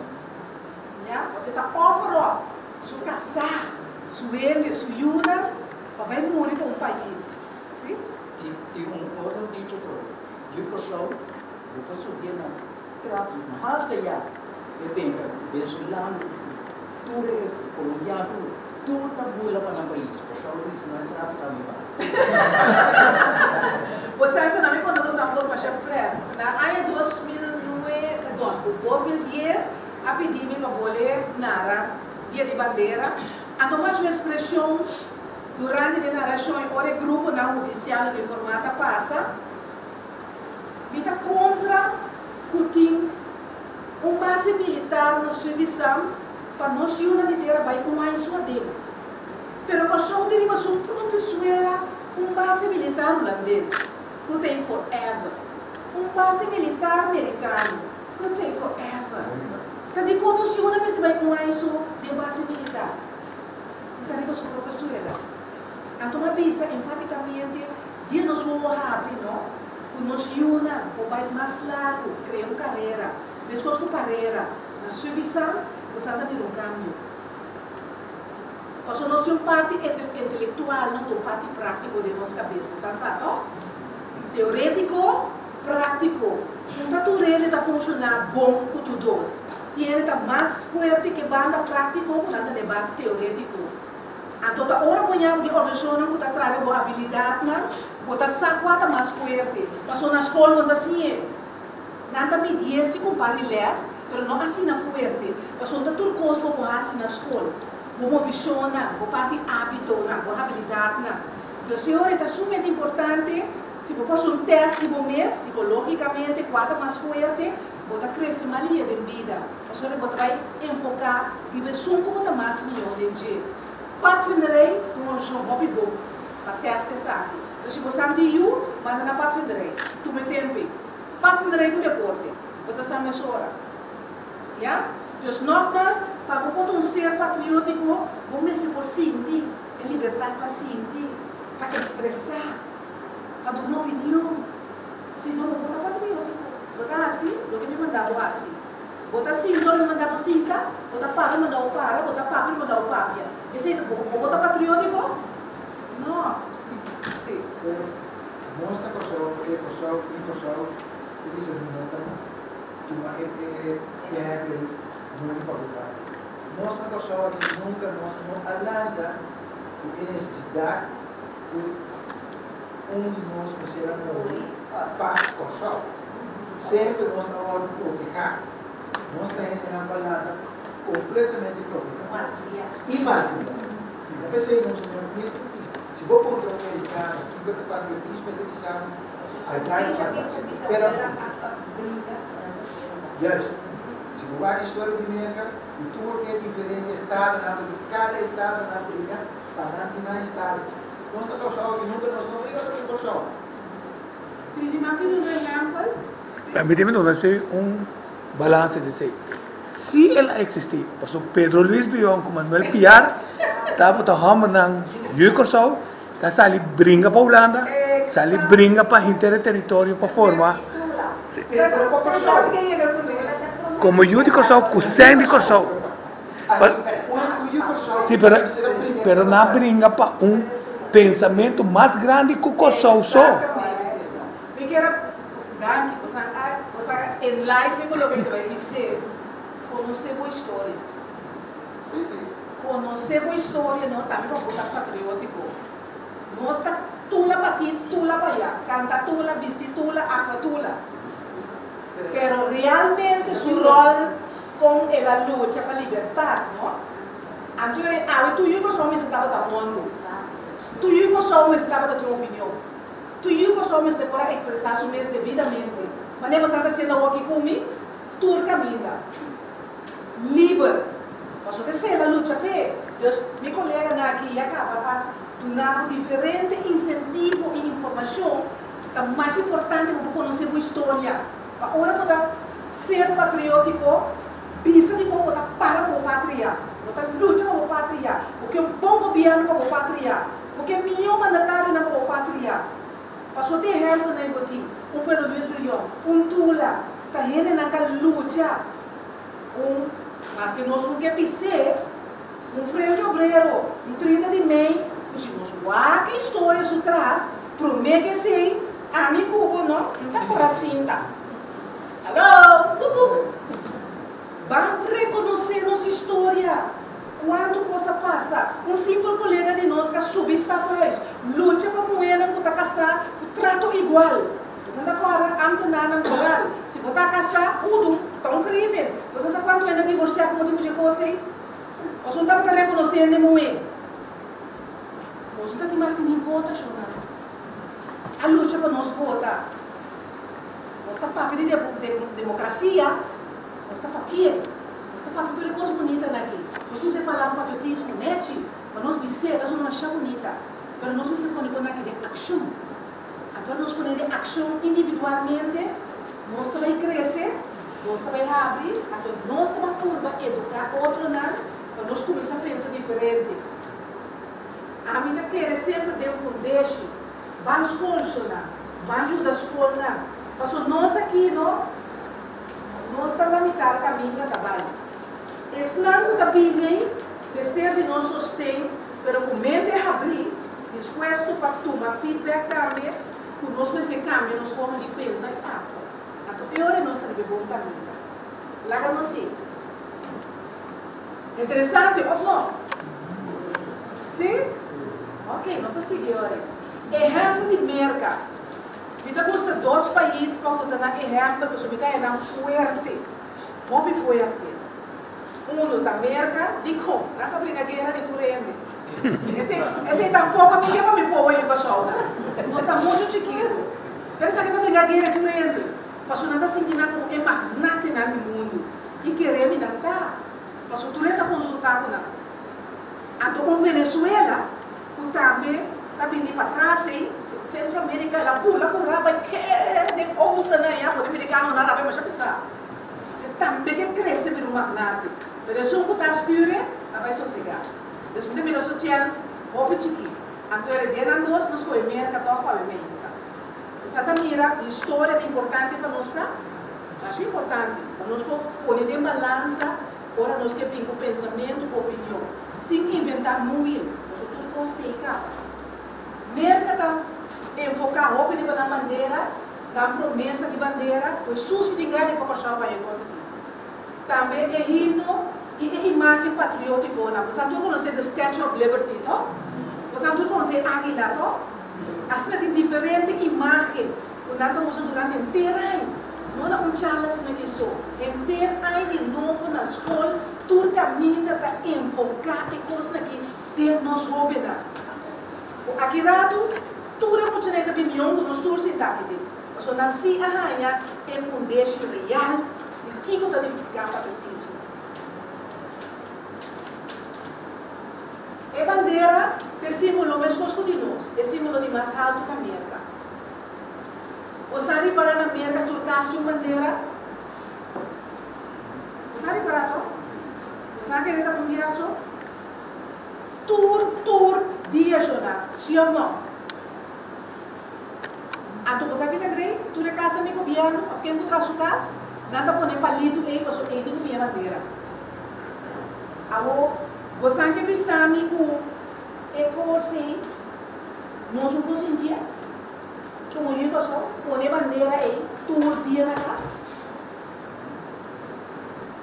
Ya, pasobra e ta offer op su kasá, su hende, su yunan pa bai muri pa un pais. Si? I un otro dicho trobe, Yu Kòrsou, bo por subié na trapi mas allá e benga venezolano, tur e colombiano, tur, tur ta bula pa nan pais. Kòrsou lo bisa nan trapi ta mi bai. Bo sa esei, mi konta boso un kos masha prèt. Na aña 2009, perdon, 2010 a pidi mi pa bole nara Dia di Bandera. Anto mas un ekspreshon durante di e narashon i ora e gruponan hudisial uniformá ta pasa, Mi ta kontra ku tin un base militar na Suivisant pa nos yunan di tera bai un aña su aden. Pero Kòrsou tin riba su propio suela un base militar hulandes ku ta ei forever, un base militar merikano ku ta ei forever. Ta dikon? un aña so den base militar. E ta riba su propio suela. Anto mi a bisa enfaticamente, dia nos wowo habri, no, cu nos yunan por bay mas largo, crea un carera, mescos cu Parera, na Suffisant, bosan ta mira un cambio. Pasobra nos tin un parti intelectual, no ta un parti practico den nos cabes, bosan sa, toch? Teoretico, practico. Un ta tur hende ta funciona bon cu tur dos. Tin hende ta mas fuerte ke banda practico cu nan ta den parti teoretico. Anto ta ora bo ña bo di organisacionnan cu ta trabe bo habilidadnan, bo ta sa cua ta mas fuerte. Pasobra na scol bo no ta siñ'e. Nan ta midié si cu un par di les, pero no asina fuerte. Pasobra ta tur cos bo por haci na scol. Bo movicionnan, bo parti habitonan, bo habilidadnan. Pues señor, e ta sumamente importante si bo por haci un test di bo mes, psicologicamente, cua ta mas fuerte, bo ta crece malia den bida. Pasobra bo ta bay enfoca riba esun cu bo ta mas miho den dje. Padvinderij ta un organisacion hopi bon pa test esaki. Entonces si bo san di yu, manda na padvinderij. Tuma e tempo ey. Padvinderij cu deporte, bo ta sa mesora. Ya? Dus nogmaals, pa bo por ta un ser patriotico, bo mester por sinti e libertad pa sinti, pa expresa, pa duna opinion. Si no, bo por ta patriotico. Bo ta haci loke mi manda bo haci. Bo ta sinta ora mi manda bo sinta, bo ta para mi manda bo para, bo ta papia mi manda bo papia. Esey ta bo. Bo ta patriotico? No. Si. Pero nos na Kòrsou, e Kòrsou tin Kòrsou, ta bisa mi no ta tuma e ehèmpel ei muri pa bo grandi. Nos na Kòrsou aki nunka nos no a lanta ku e nesesidat ku un di nos mester a muri pa Kòrsou. Semper nos a wòrdu protehá. Nos ta hendenan ku a lanta kompletamente protehá i malkriá. Mi ta p'esei nos no tin e sentido. Si bo puntra un merikano kiko ta patriotismo e ta bisa bo I die for my country. Pero juist, si bo wak historia di Merka di tur e diferente estadonan ku kada estado nan briga pa nan tin nan estado. Nos ta Kòrsou aki nunka nos no briga pa tin Kòrsou. Si mi tin mag di duna un ehèmpel. Si. Permitimi duna si un balanse di esei. Si el a eksistí, pasobra Pedro Luis Bion ku Manuel Piar tabata hòmbernan yu Kòrsou ta sali bringa pa Hulanda, sali bringa pa henter e teritorio pa forma komo yu di Kòrsou ku sèn di Kòrsou. Sí, pero, pero nan a bringa pa un pensamentu mas grandi ku Kòrsou so. Mi kier a danki boso a boso a enlight mi ku loke mi ta bai bis'é. Konosé bo historia. Konosé bo historia no tambe pa bo ta patriótiko. Nos ta tula pa aki, tula pa allá, kanta tula, bisti tula, aktua tula. Pero realmente su ròl kon el a lucha pa libertat, no? Anto e awe tuyu Kòrsou mester tabata mundu. Tuyu Kòrsou mester tabata tin opinion. Tuyu Kòrsou mester por a ekspresá su mes debidamente. Manera boso ta hasiendo awoki ku mi, tur kaminda. Liber. Pasobra ta esei el a lucha p'e. Dus, mi koleganan aki ya kaba a duna bo diferente insentivo i informashon. Ta mas importante pa bo konosé bo historia. Pa ora bo ta ser patriótiko, bisa dikon bo ta para pa bo patria, bo ta lucha pa bo patria, bo ke un bon gobièrnu pa bo patria, bo ke mihó mandatarionan pa bo patria. Pasobra tin ehèmpelnan ei bo tin, un Pedro Luis Brion, un Tula, ta hendenan ka lucha un, maske nos no ke bis'é, un Frente Obrero, un 30 di mei, ku si nos wak e historia su tras, promé ke esei, ami ku bo no ta por a sinta. Hallo! Kukuk! Ban rekonosé nos historia! Kuantu kos a pasa! Un simpel kolega di nos ka subi Stadhuis, lucha pa muhénan ku ta kasá ku trato igual. Boso ta kòrda ámtenarnan moral. Si bo ta kasá, udu, ta un krímen. Boso sa kuantu hende a divorsiá pa motibu dje kos ei? Boso no tabata rekonosé hende muhé. Nos no ta tin mag di ni vota, shonnan. A lucha pa nos vota. Nos ta papia di demokrasia, nos ta papi'é. Nos ta papia tur e kos bunitanan aki. Nos usa e palabra patriotismo nechi pa nos bis'é, ta sona masha bunita. Pero nos mester pone kon aki den akshon. Anto ora nos pone den akshon individualmente, nos ta bai krese, nos ta bai habri, anto nos ta bai purba eduká otronan. diferente. Ami ta kere semper den fundeshi. Ban skol shona. Ban yuda skolnan. Paso nos aki no, nos ta na mitar kaminda ta bai. Esnan ku ta bini ei mester di nos sosten pero ku mente habrí, dispuesto pa tuma feedback tambe ku nos mester kambia nos forma di pensa i aktua. Anto e ora nos ta riba e bon kaminda. Laga nos sigui. Interesante, of no? Sí? Ok, nos ta sigui ora. Ehèmpel di Merka. Mi ta gusta dos pais pa usa nan ehèmpel pasobra mi ta haña nan fuerte, hopi fuerte. Unu ta Merka, dikon? Nan ta bringa guera di tur hende. Esei, esei tampoko mi ke pa mi pobo yu Kòrsou nan. Nos ta muchu chikitu. Pero esaki ta bringa guera di tur hende. Pasobra nan ta sinti nan komo e magnatenan di mundu. I kere mi nan ta. Pasobra tur hende ta konsultá ku nan. Anto un Venezuela ku tambe ta bini patras ei, Centro America, el a bula ku raba i te den oostennan ei, afor di merikanonan raba ei masha pisá. Asina tambe ke krese bira un magnate. Pero esun ku ta sture a bai sosegá. Dus mi ta mira su chèns hopi chikí. Anto e redenan dos nos kohe Merka tòg ku awe meinta. Sa ta mira historia ta importante pa nos sa? Masha importante pa nos por pone den balansa ora nos ke bin ku pensamentu ku opinion, sin inventá nu wil, pasobra tur kos t'ei kaba. Merka ta enfoká hopi riba nan bandera, nan promesa di bandera, ku Hesus mi tin gana di pa Kòrsou haña e kos aki. Tambe e himno i e imágen patriótikonan. Boso tur konosé The Statue of Liberty, tòg? Boso tur konosé e águila, tòg? Asina tin diferente imágen ku nan ta usa durante henter aña. No na un charla asina aki so. Henter aña di nobo na skol tur kaminda ta enfoká e kosnan aki den nos hóbennan. Ku aki ratu tur e muchanan ta bin mion ku nos tur sintá aki den. Pasobra nan sí a haña e fundeshi real di kiko ta nifiká patriotismo. E bandera ta e símbolo meskos ku di nos, e símbolo di mas haltu na Merka. Bo sa ripará na Merka tur kas tin un bandera? Bo sa ripará to? Bo sa kere ta un dia so? Tur tur dia shona, si òf no? Anto bo sa ki ta grei? Tur e kasnan di gobièrnu òf ken ku traha su kas, nan ta pone palitu ei pasobra ei tin ku bin e bandera. Awor, bo sa ke bisa mi ku e kos ei nos no por sintié? Komo yu Kòrsou, pone bandera ei tur dia na kas?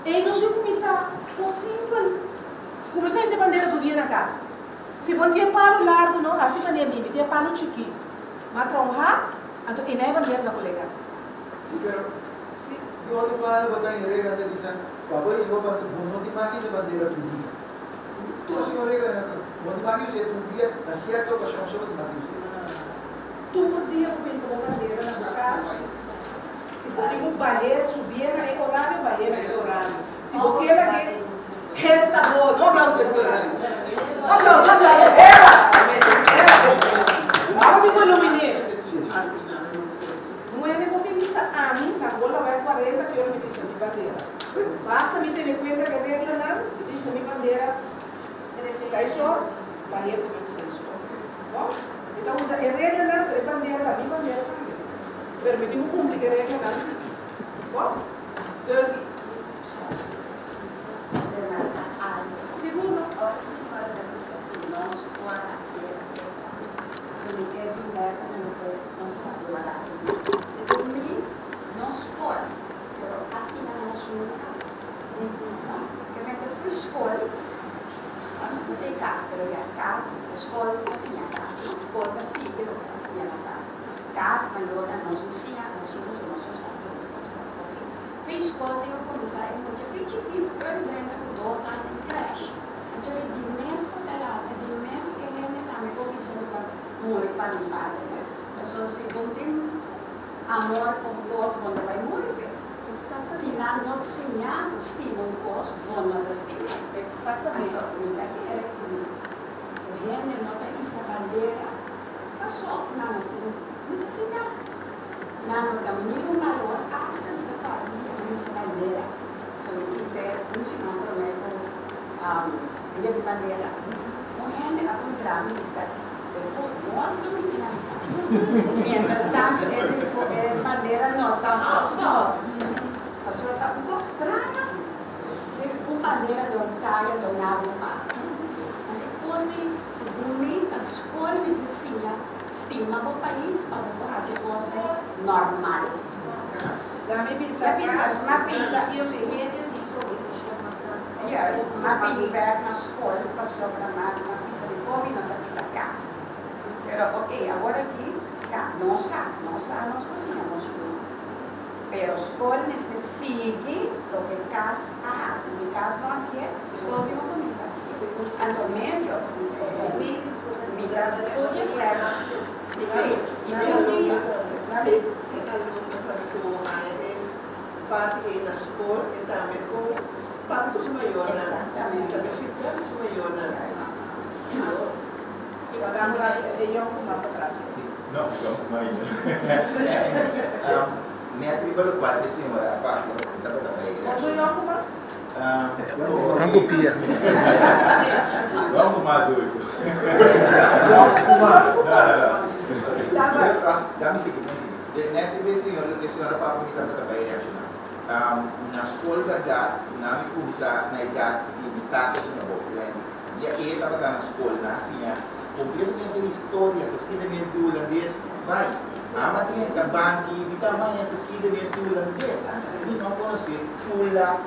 Ei nos yu kuminsá kos simpel. Kuminsá hisa e bandera tur dia na kas. Si bo tin e palu largu no, hasi manera mi, mi tin e palu chikí. Ma traha un hak, anto ei na e bandera ta kolega. Sí, pero si di otro banda bo ta en regla ta bisa pa bo hisa bo bandera, bo no tin mag hisa bandera tur dia. Tur si un regla na bo no tin mag hisa tur dia, na sierto okashon so bo tin mag hisa. Tur dia bo bisa bo bandera na bo kas, si bo tin ku bah'é, subié na e orario, bah'é na e orario. Si bo ke lag'é, esta bo. Un aplauso pa e stora. Un aplauso, un aplauso. Eva! Eva! Abo tin ku iluminé. Nuebe bo bin bisa ami, na Angola bai 40 ki ora mi ta hisa mi bandera. Basta mi tene kuenta ku e reglanan, mi ta hisa mi bandera seis or, bah'é promé ku seis or. Bon? Mi ta usa e reglanan, pero e bandera ta mi bandera tambe. Pero mi tin ku kumpli ku e reglanan si. Bon? Dus, Sigur no. Skol tin ku kuminsá e mucha fin chikitu for di drenta ku dos aña di krèsh. Anto e di mes ku ta lata, di mes e hende tambe por bisa mi ta muri pa mi patria. Pasobra si bo no tin amor pa un kos bo no ta bai muri p'e. Si nan no siña bo stima un kos bo no ta stim'é. Anto mi ta kere ku hende no ta hisa bandera paso nan no tin nesesidat. Nan no ta mira un balor asta mi ta kòrda di e misa bandera. So mi tin se un siman promé ku Dia di Bandera, un hende a puntra mi si ta defuntu morto mi tin na mi kas. Mientras tanto e e bandera no ta stop. Pasobra ta un kos straño di un bandera den un kaya donabo pasa. Anto e kos ei segun mi ta skol mester siña stima bo pais pa bo por hasi e kosnan normal. Laat mi bisa kas. Ma bisa si. Juist, m'a bin bek na skol pasobra m'a m'a bisa di komi no ta bisa kas. Pero ok, awor aki ka nos sa, nos sa nos por siña nos yu. Pero skol mester sigui loke kas a hasi. Si kas no hasié, skol si no kuminsá hasié. Anto medio mi ta full di akuerdo. Sí, i tur dia. E alumno tambe ku haña e parti ei na skol e tambe por papia ku su mayornan. Exactamente. Tambe feedback ku su mayornan. Juist. I pa dam un e yònkuman pa tras. Sí, no, yònkuman ainda. Net riba lokual e señora a papia, e tabata bai Otro yònkuman? Nan ku pia. Yònkuman adulto. Yònkuman. No, no, no. Dame sigui, dame sigui. Net riba e señor, loke e señora papia mi tabata bai reakshoná. Na skol bèrdat, nan mi kuminsá na edat di mi tata su na Bovenlijn. Dia e tabata na skol, nan a siña kompletamente historia, geschiedenis di hulandes. Bai, ama 30 banki, mi ta maña geschiedenis di hulandes. Mi no konosé Tula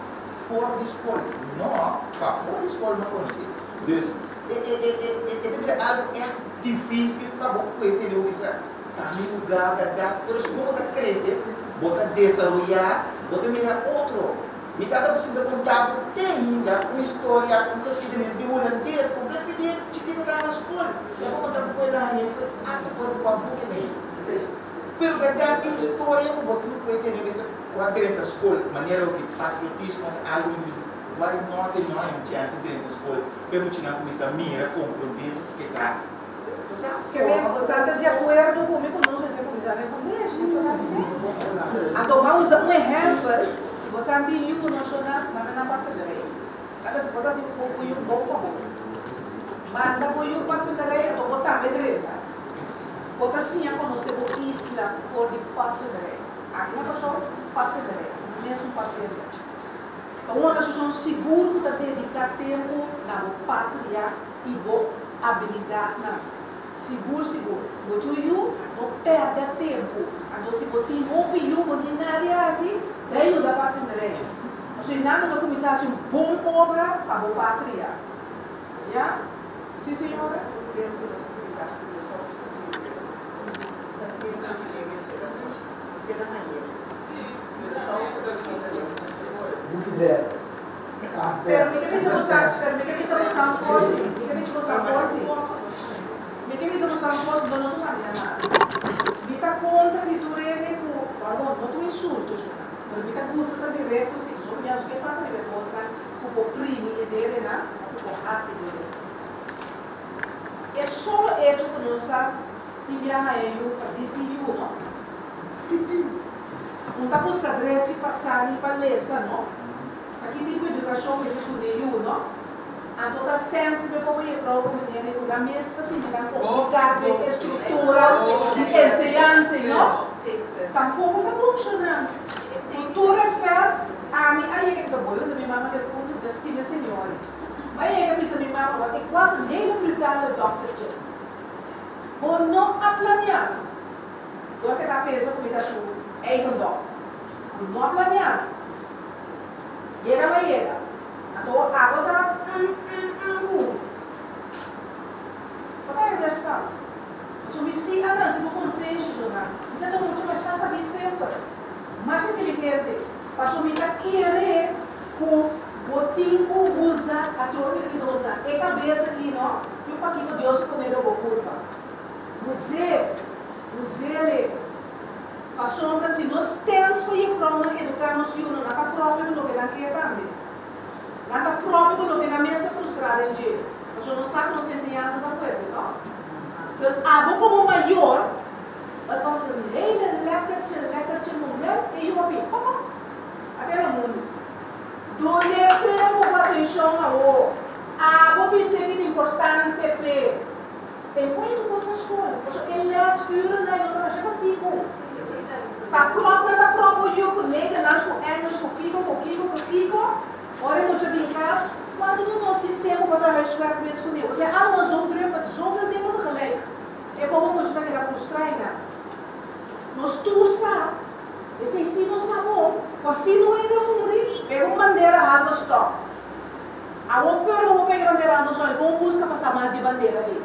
for di skol. No, pafó di skol no konosé. Dus, e e e e e ta bira algu ègt difísil pa bo kue tene bo bisa, ta mi lugá bèrdat. Pero segun bo ta krese, bo ta desaroyá, bo ta mira otro. Mi tata por sinta konta bo te ainda un historia, un geschiedenis di hulandes kompleto for di e chikito ta na skol. E por konta bo ku el a haña for asta for di kua buki ta hei. Pero bèrdat e historia ku bo tin ku e tene bisa ku a drenta skol, manera ku patriotismo ta algu mi ta bisa why not e no haña un chèns di drenta skol pa e muchanan kuminsá mira, komprondé loke ke ta pasá, Ke men forma bo sa ta di akuerdo ku mi ku nos mester kuminsá na e fundeshi. Anto bo a usa un ehèmpel, si bo sa tin yu no shona, manda nan pa Federei. Kada si bo ta hasi ku yu bon fabor. Manda bo yu pa Federei anto bo tambe drenta. Bo ta siña konosé bo isla for di padvinderij. Aki na Kòrsou, padvinderij, mesun padvinder. Ta un organisashon sigur ku ta dediká tempu na bo patria i bo abilidatnan. Sigur sigur. Si bo tin un yu, no pèrdè tempu. Anto si bo tin hopi yu, bo no tin nada di hasi, bai yuda padvinderij. Pasobra einan bo ta kuminsá hasi un bon obra pa bo patria. Ya? Sí, señora? Pero mi ke bisa boso, pero mi ke bisa boso un kos si, mi ke bisa boso un kos si. Mi ke bisa boso un kos, no no tuma mi na mal. Mi ta kontra di tur hende ku, ora bon, no ta un insulto shona, pero mi ta gusta ta direkto si, pasobra mi a nos ke papia riba e kosnan ku por primi e dedenan òf ku por hasi dede. E solo echo ku nos ta tin biaha e yu pa djis tin yu no. Un ta buska drechi pa sa ni pa lesa no. Ta ki tipo edukashon mester duna e yu no. Anto ta stèn si mi komo jefrou ku meneer ku nan mes ta sinti nan kompliká den e struktura di enseñansa no. Tampoko ta funshoná. Ku tur rèspèt ami a yega mi ta bolbe usa mi mama defuntu mi ta stima e señora. M'a yega bisa mi mama, want ik was een hele brutale dochtertje. Bo no a planea mi. Dor ke ta pensa ku mi ta su eigendom. Bo no a planea mi. Yega m'a yega. Anto abo ta mm mm mm ku mi. Bo ta e weerstand. Pasobra mi si a nanse ku konsenshi, Jonah. Mi ta ta mucha masha sabí semper. Masha inteligente. Pasobra mi ta kere ku bo tin ku usa, atrobe mi ta bisa usa, e kabes aki no, tin un pakiko Dios a pone den bo kurpa. Us'é, us'é. Pasobra si nos tens ku jefrounan eduká nos yunan, nan ta propio ku loke nan ke tambe. Nan ta propio ku loke nan mes ta frustrá den dje. Pasobra nos sa ku nos enseñansa ta fuerte, no? Dus abo komo mayor, het was een hele lekkertje, lekkertje moment e yu a bin, pop, pop, ate na mundu. Dun'é tempu ku atenshon awor. Abo bis'é ki ta importante p'e. E pone tur kos na skol. Pasobra e lèsuren ei no ta masha kòrtiku. Ta pròp nan ta pròp bo yu ku Nederlands, ku Engels, ku kiko, ku kiko, ku kiko. Ora e mucha bin kas, kuantu di nos tin tempu pa traha huiswerk mes ku mi? Osea allemaal zo druk met zoveel dingen tegelijk. E pober mucha ta keda frustrá einan. Nos tur sa, esei sí nos sa bon, ku asina un hende a muri, pega un bandera halve stòk. Awor fuera bo por pega bandera halve stòk, bon buska pa sa mas di bandera ei.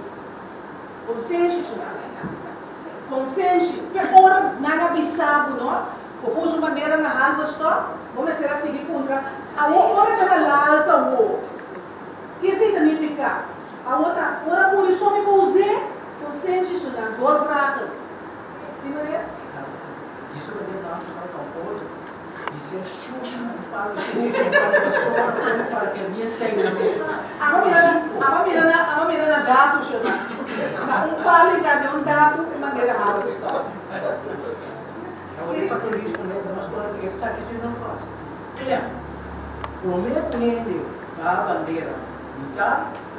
Konsenshi su nan. Konsenshi. Fe ora nan a bisa bo no, bo puso un bandera na halve stòk, bo mester a sigui puntra, awor ora ta na la alto awor, ke esei ta nifiká? Awor ta ora muri so mi por us'é? Konsenshi su nan. Doorvragen. Si meneer? Isso ta den tantu falta un otro. Dice shusha un palo shusha un palo basora un palo que ni esei na mes. Aba mira na aba mira na aba mira na datu shona. Na un palo y cambia un datu un bandera halve stok. Awor e patriotismo no nos por esaki si no pasa. Klem. Prome ku hende baha bandera mitad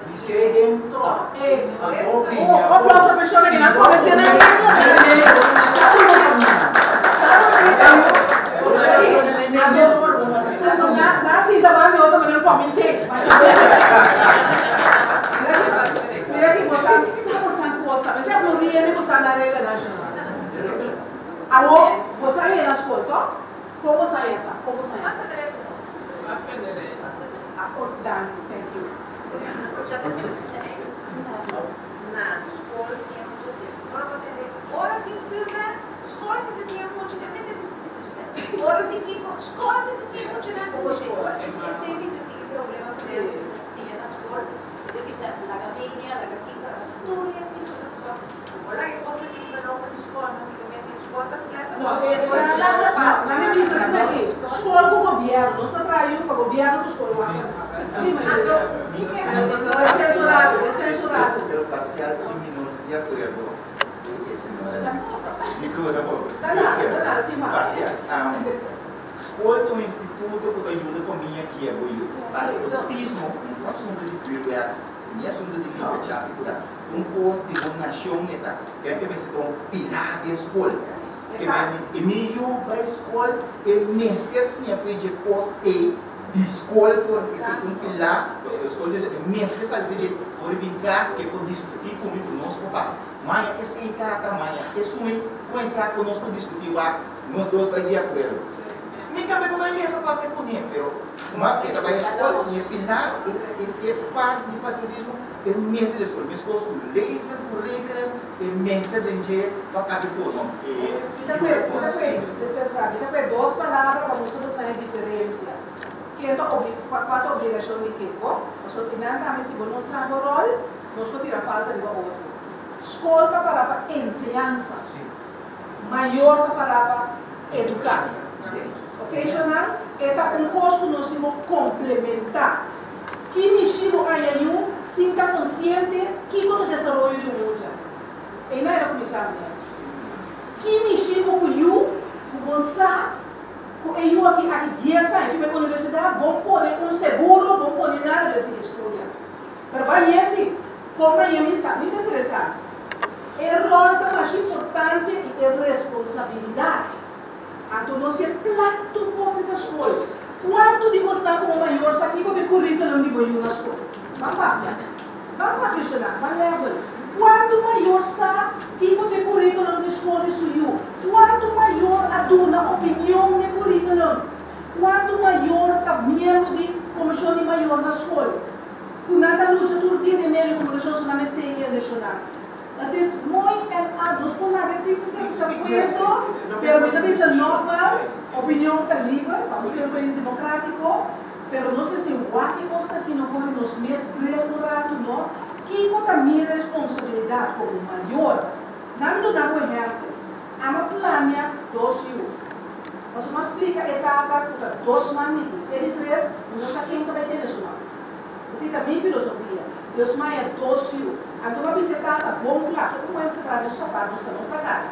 dice den tròp. Anto Un aplauso pa shona ki nan conoce nan mismo. Anto na sinta ban mi otro manera un comité. Mira ki bo sa sa bo sa cosa. Mester aplaudi hende ku sa nan reglanan shona. Awor bo sa yena skol to? Kon bo sa yesa? Kon bo sa yesa? Danki, thank you. Na skol siña mucha si ora bo tende ora tin vuurwerk skol mester siña mucha nan mester ora tin kiko skol mester siña mucha nan esei mi tin tiki problema ku nan mester siña na skol mi ta bisa laga media laga kiko laga tur hende tin ku ta bo laga e kos aki riba lopa di skol nan mi ta mete skol ta flesa No, na mi bisa asina aki skol ku gobierno nos ta traha yu pa gobierno ku skol wak. Sí, meneer. Despensa un rato, despensa un rato. Pero parcial sí mi no ta di acuerdo cu e señora. Dico tampoco. Ta nada, ta nada, tin mas. Parcial. Scol ta un instituto cu ta yuda famia guia bo yu. Patriotismo no ta un asunto di vuurwerk, ni asunto di limpia chapi cura. Ta un cos di bo nacion e ta. Kende ke mester ta un pilar den scol. Ke men e mi yu bay scol e mester siña for dje cos ey. Di skol for di si un pilar, pasobra skol di e mester sali for dje por e bin klas ke por diskutí ku mi ku nos por papia. Maña esei tata, maña esun kuenta ku nos por diskutí wak nos dos bai di akuerdo. Mi tambe por bai lesa papia kuné, pero kuma e ta bai skol i e pilar e e parti di patriotismo e mester di skol. Meskos ku lezen, ku rekenen e mester den dje pa papia forma e Mi ta kue, mi ta kue, despues fra, mi ta kue dos palabra pa mustra boso e diferencia. Ken ta obli, kua, kua ta obligacion di ken, bo? Pasobra kinan tambe si bo no sa bo rol, nos por tira falta riba otro. Skol ta para pa enseñansa, mayor ta para pa educa. Ok, shonnan? E ta un kos ku nos tin ku komplementá. Ki mishi bo aña yu sin ta konsiente kiko ta desaroyo di un mucha? Einan e ta kuminsá, meneer. Ki mishi bo ku yu ku bon sa ku e yu aki aki dies aña ki bai universidat bon pone un seguro bon pone nada den sigui studia pero bai yesi kon bai ye mi sa mi ta interesa e rol ta masha importante i e responsabilidat anto nos ke plak tur kos riba skol kuantu di bosnan komo mayor sa kiko ta e curriculum di bo yu na skol ban papia. Ban papia shona, ban level. Kuantu mayor sa kiko ta e curriculum di skol di su yu? Kuantu mayor a duna opinion n'e curriculum? Kuantu mayor ta miembro di komishon di mayor na skol? Ku nan ta lucha tur dia den medio di komunikashon so nan mester e hende shona. Het is mooi en a nos por laga e tipo ta puesto, pero mi ta bisa nogmaals, opinion ta liber, vamos bira un pais democratico. Pero nos mester wak e kos aki no for di nos mes bril un ratu no. Kiko ta mi responsabilidat komo mayor? Na mi duna bo ehèmpel. Ama plania dos yu. Pasobra mi a splika e tata ku ta dos man mi tin. E di tres, mi no sa ken ta bai tene su man. Esei ta mi filosofia. Dios maya dos yu. Anto mi a bisa e tata bon kla, so un muestra para nos sapatos pa nos ta karga.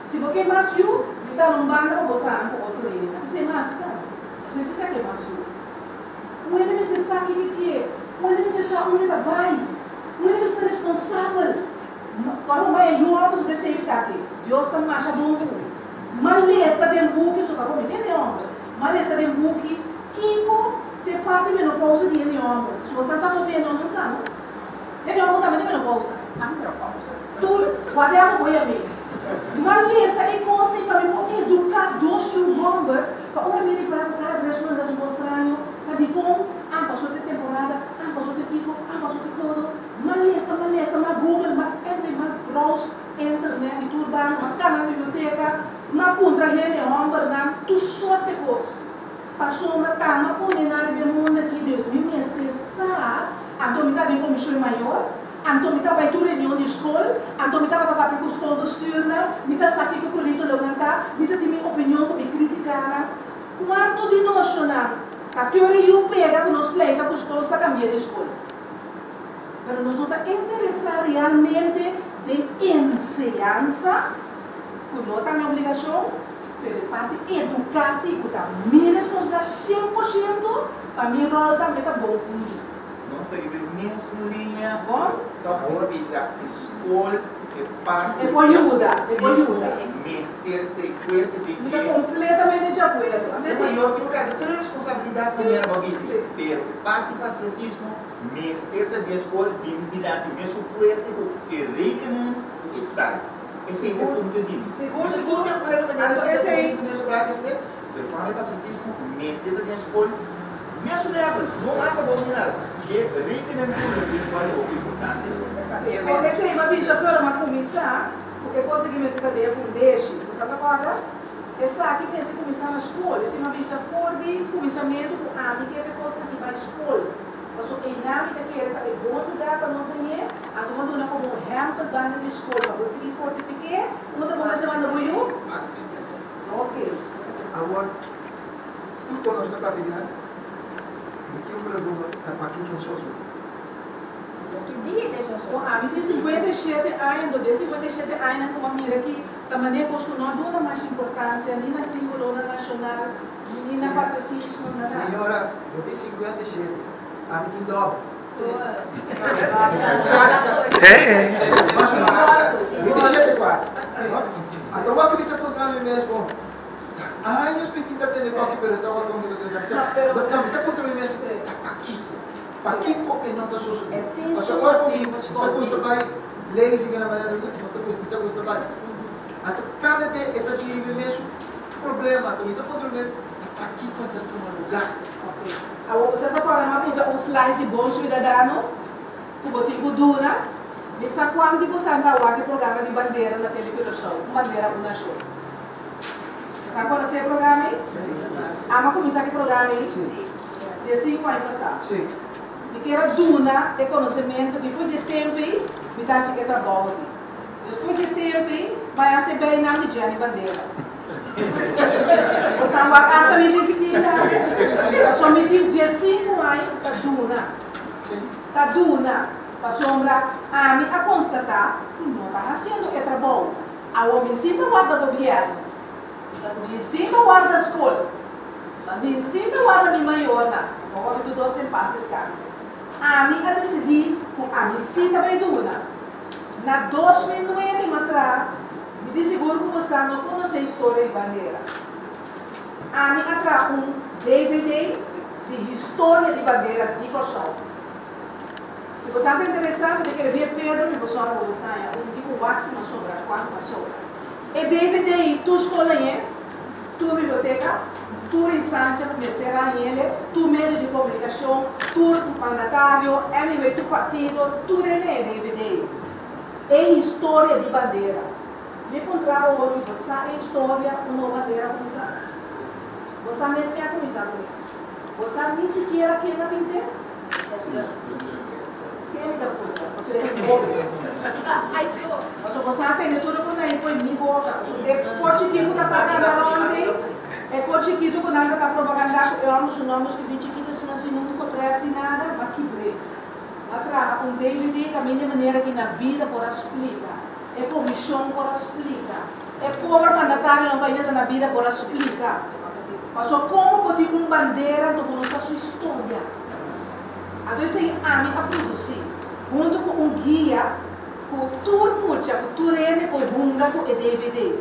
Si bo ke mas yu, mi ta na un banda pa bo traha ku otro hende. A bisa e mas kla. Su si ta kema su. Un hende mester sa kiko e ke. Un hende mester sa unda e ta bai. Un hende mester ta responsabel. Ora bo bai e yu homber su deseo ta aki. Dios ta masha bon ku bo. M'a lesa den buki, so pa bo mi tende homber. M'a lesa den buki kiko ta e parti menopousa di hende homber. Si bo sa sa bo bende o no sa no. Hende homber tambe ta menopousa. Tur whatever bo yam'é. M'a lesa e kos ei pa mi por eduká dos yu homber pa ora mi ripará ku kada tres luna ta hasi un kos straño, ta dikon, an pasó te temporada, an pasó te kiko, an pasó te kodo. M'a lesa, m'a lesa, m'a google, m'a anyway, m'a browse internet di tur banda, m'a kana na biblioteka, m'a puntra hende hombernan, tur sorte kos. Pasobra ta m'a pone nan riba e mundo aki, dus mi mester sa, anto mi ta den komishon mayor, anto mi ta bai tur reunion di skol, anto mi tabata papia ku skolbestuurnan, mi ta sa kiko kurrikulumnan ta, mi ta tin mi opinion ku mi kritikanan. Kuantu di noshonan ta teori yu pega ku nos pleita ku skol sta kambia di skol? Pero nos no ta interesá realmente den enseñansa, ku no ta mi obligashon, pero e parti eduká sí ku ta mi responsabilidat 100%, pa mi ròl tambe ta bon fundí. Nos ta riba e mesun liña, Bon. Tòg mi ta bisa e skol, e parti E por yuda, e por yuda. mester ta e fuerte den Mi ta dje. kompletamente di akuerdo. E mayor tin ku karga tur e responsabilidat manera bo a bisa, pero parti patriotismo Mester ta den skol bin dilanti mesun fuerte ku e rekenen ku e tal. Esei ta e punto di mi. Sigur, Mi sigur. tur di akuerdo manera Anto ku ta esei. punto ku mesun praat despues, pero pa mi patriotismo mester ta den skol mesun level, no mas abou ni nada. E rekenen ku lo den skol ta hopi importante. Con esei mi a bisa pero mi a cuminsa cu e cosa ki mester ta den e fundeshi. Bo sa ta corda? Esaki mester cuminsa na scol. Esei mi a bisa for di cuminsamento cu ami ke pa e cosnan aki bai scol. Pasobra einan mi ta kere ta e bon lugá pa nos hañ'é, anto bo a duna komo un ehèmpel banda di skol pa bo sigui fortifik'é. Unda bo mester manda bo yu? Oke. Awor, tur ku nos ta papia di nan, mi tin un pregunta, ta pakiko un sosodé? Ki dia ta e sosodé? Bon, ami tin 57 aña, anto den 57 añanan ku mi a mira ki ta manera kos ku no a duna mas importansia ni na símbolonan nashonal, Ni na patriotismo, na nada. Señora, bo tin 57, ami tin dòbel. Mas o menos. 27 kuater. Anto wak mi ta puntra mi mes bo, ta años mi tin ta tende toki pero ta wak konta kos ta no, mi ta puntra mi mes ta pakiko? Pakiko e no ta sosodé? Pasobra ora ku mi ta gusta bai lazy gana manera mi ta gusta bai. Anto kada be e ta bini mi mesun problema, anto mi ta puntra mi mes, ta pakiko ta tuma lugar? Ok. Awor bo sa ta kòrda mi a puntra un slice di bon suidadano ku bo tin ku duna. Mi sa kuantu di bosan ta wak e programa di bandera na Tele Curaçao, Un Bandera Un Nashon. Bo sa konosé e programa ei? Amo a kuminsá ku e programa ei 15 aña pasá. Mi kier a duna e konosementu di for di e tempu ei mi ta hasi e trabou aki. Despues di tempu ei, bai hasta e beinan di Jenny Bandera. Bo sa wak hasta mi bistí tambe. Pasobra mi tin 15 aña ta duna. Ta duna. Pasobra ami a konstatá ku no ta hasiendo e trabou. Awor mi si ta warda gobièrnu. Mi si ta warda skol. Mi si ta warda mi mayornan. Bo hopi tur dos en pas deskanse. Ami a disidí ku ami si ta bai duna. Na 2009 mi tra, mi tin sigur ku bosa no konosé historia di bandera. Ami a traha un dvd di historia di bandera di Kòrsou. Si bosa ta interesá, mi ta kere bia Pedro mi por sòru pa bosa haña un di ku wak si no sobra, kuantu a sobra. E dvd tur skol hañ'é, tur biblioteka, tur instansia ku mester hañ'ele, tur medio di komunikashon, tur mandatario, anyway tur partido, tur hende haña dvd. E historia di bandera. Mi puntra bo hopi, bo sa e historia un no bandera a kuminsá? Bo sa mes ken a kuminsá kuné? Bo sa ni sikiera ken a pint'é? Ken mi ta puntra? Pasobra e hopi. Pasobra bo sa tende tur loke nan poi mi boka. Pasobra e por chikitu ta propaganda rond ei, e por chikitu ku nan ta ta propaganda ku e hòmber su nòmber skibí chikitu asina sin nunka potret sin nada, m'a kibr'é. M'a traha un dvd kaminda e manera ki na bida por a splika, e komishon por a splika, e pober mandatarionan ku ainda ta na bida por a splika. Paso kon bo tin un bandera anto bo no sa su historia? Anto esei ami a produsí huntu ku un guia ku tur mucha ku tur hende por hunga ku e dvd.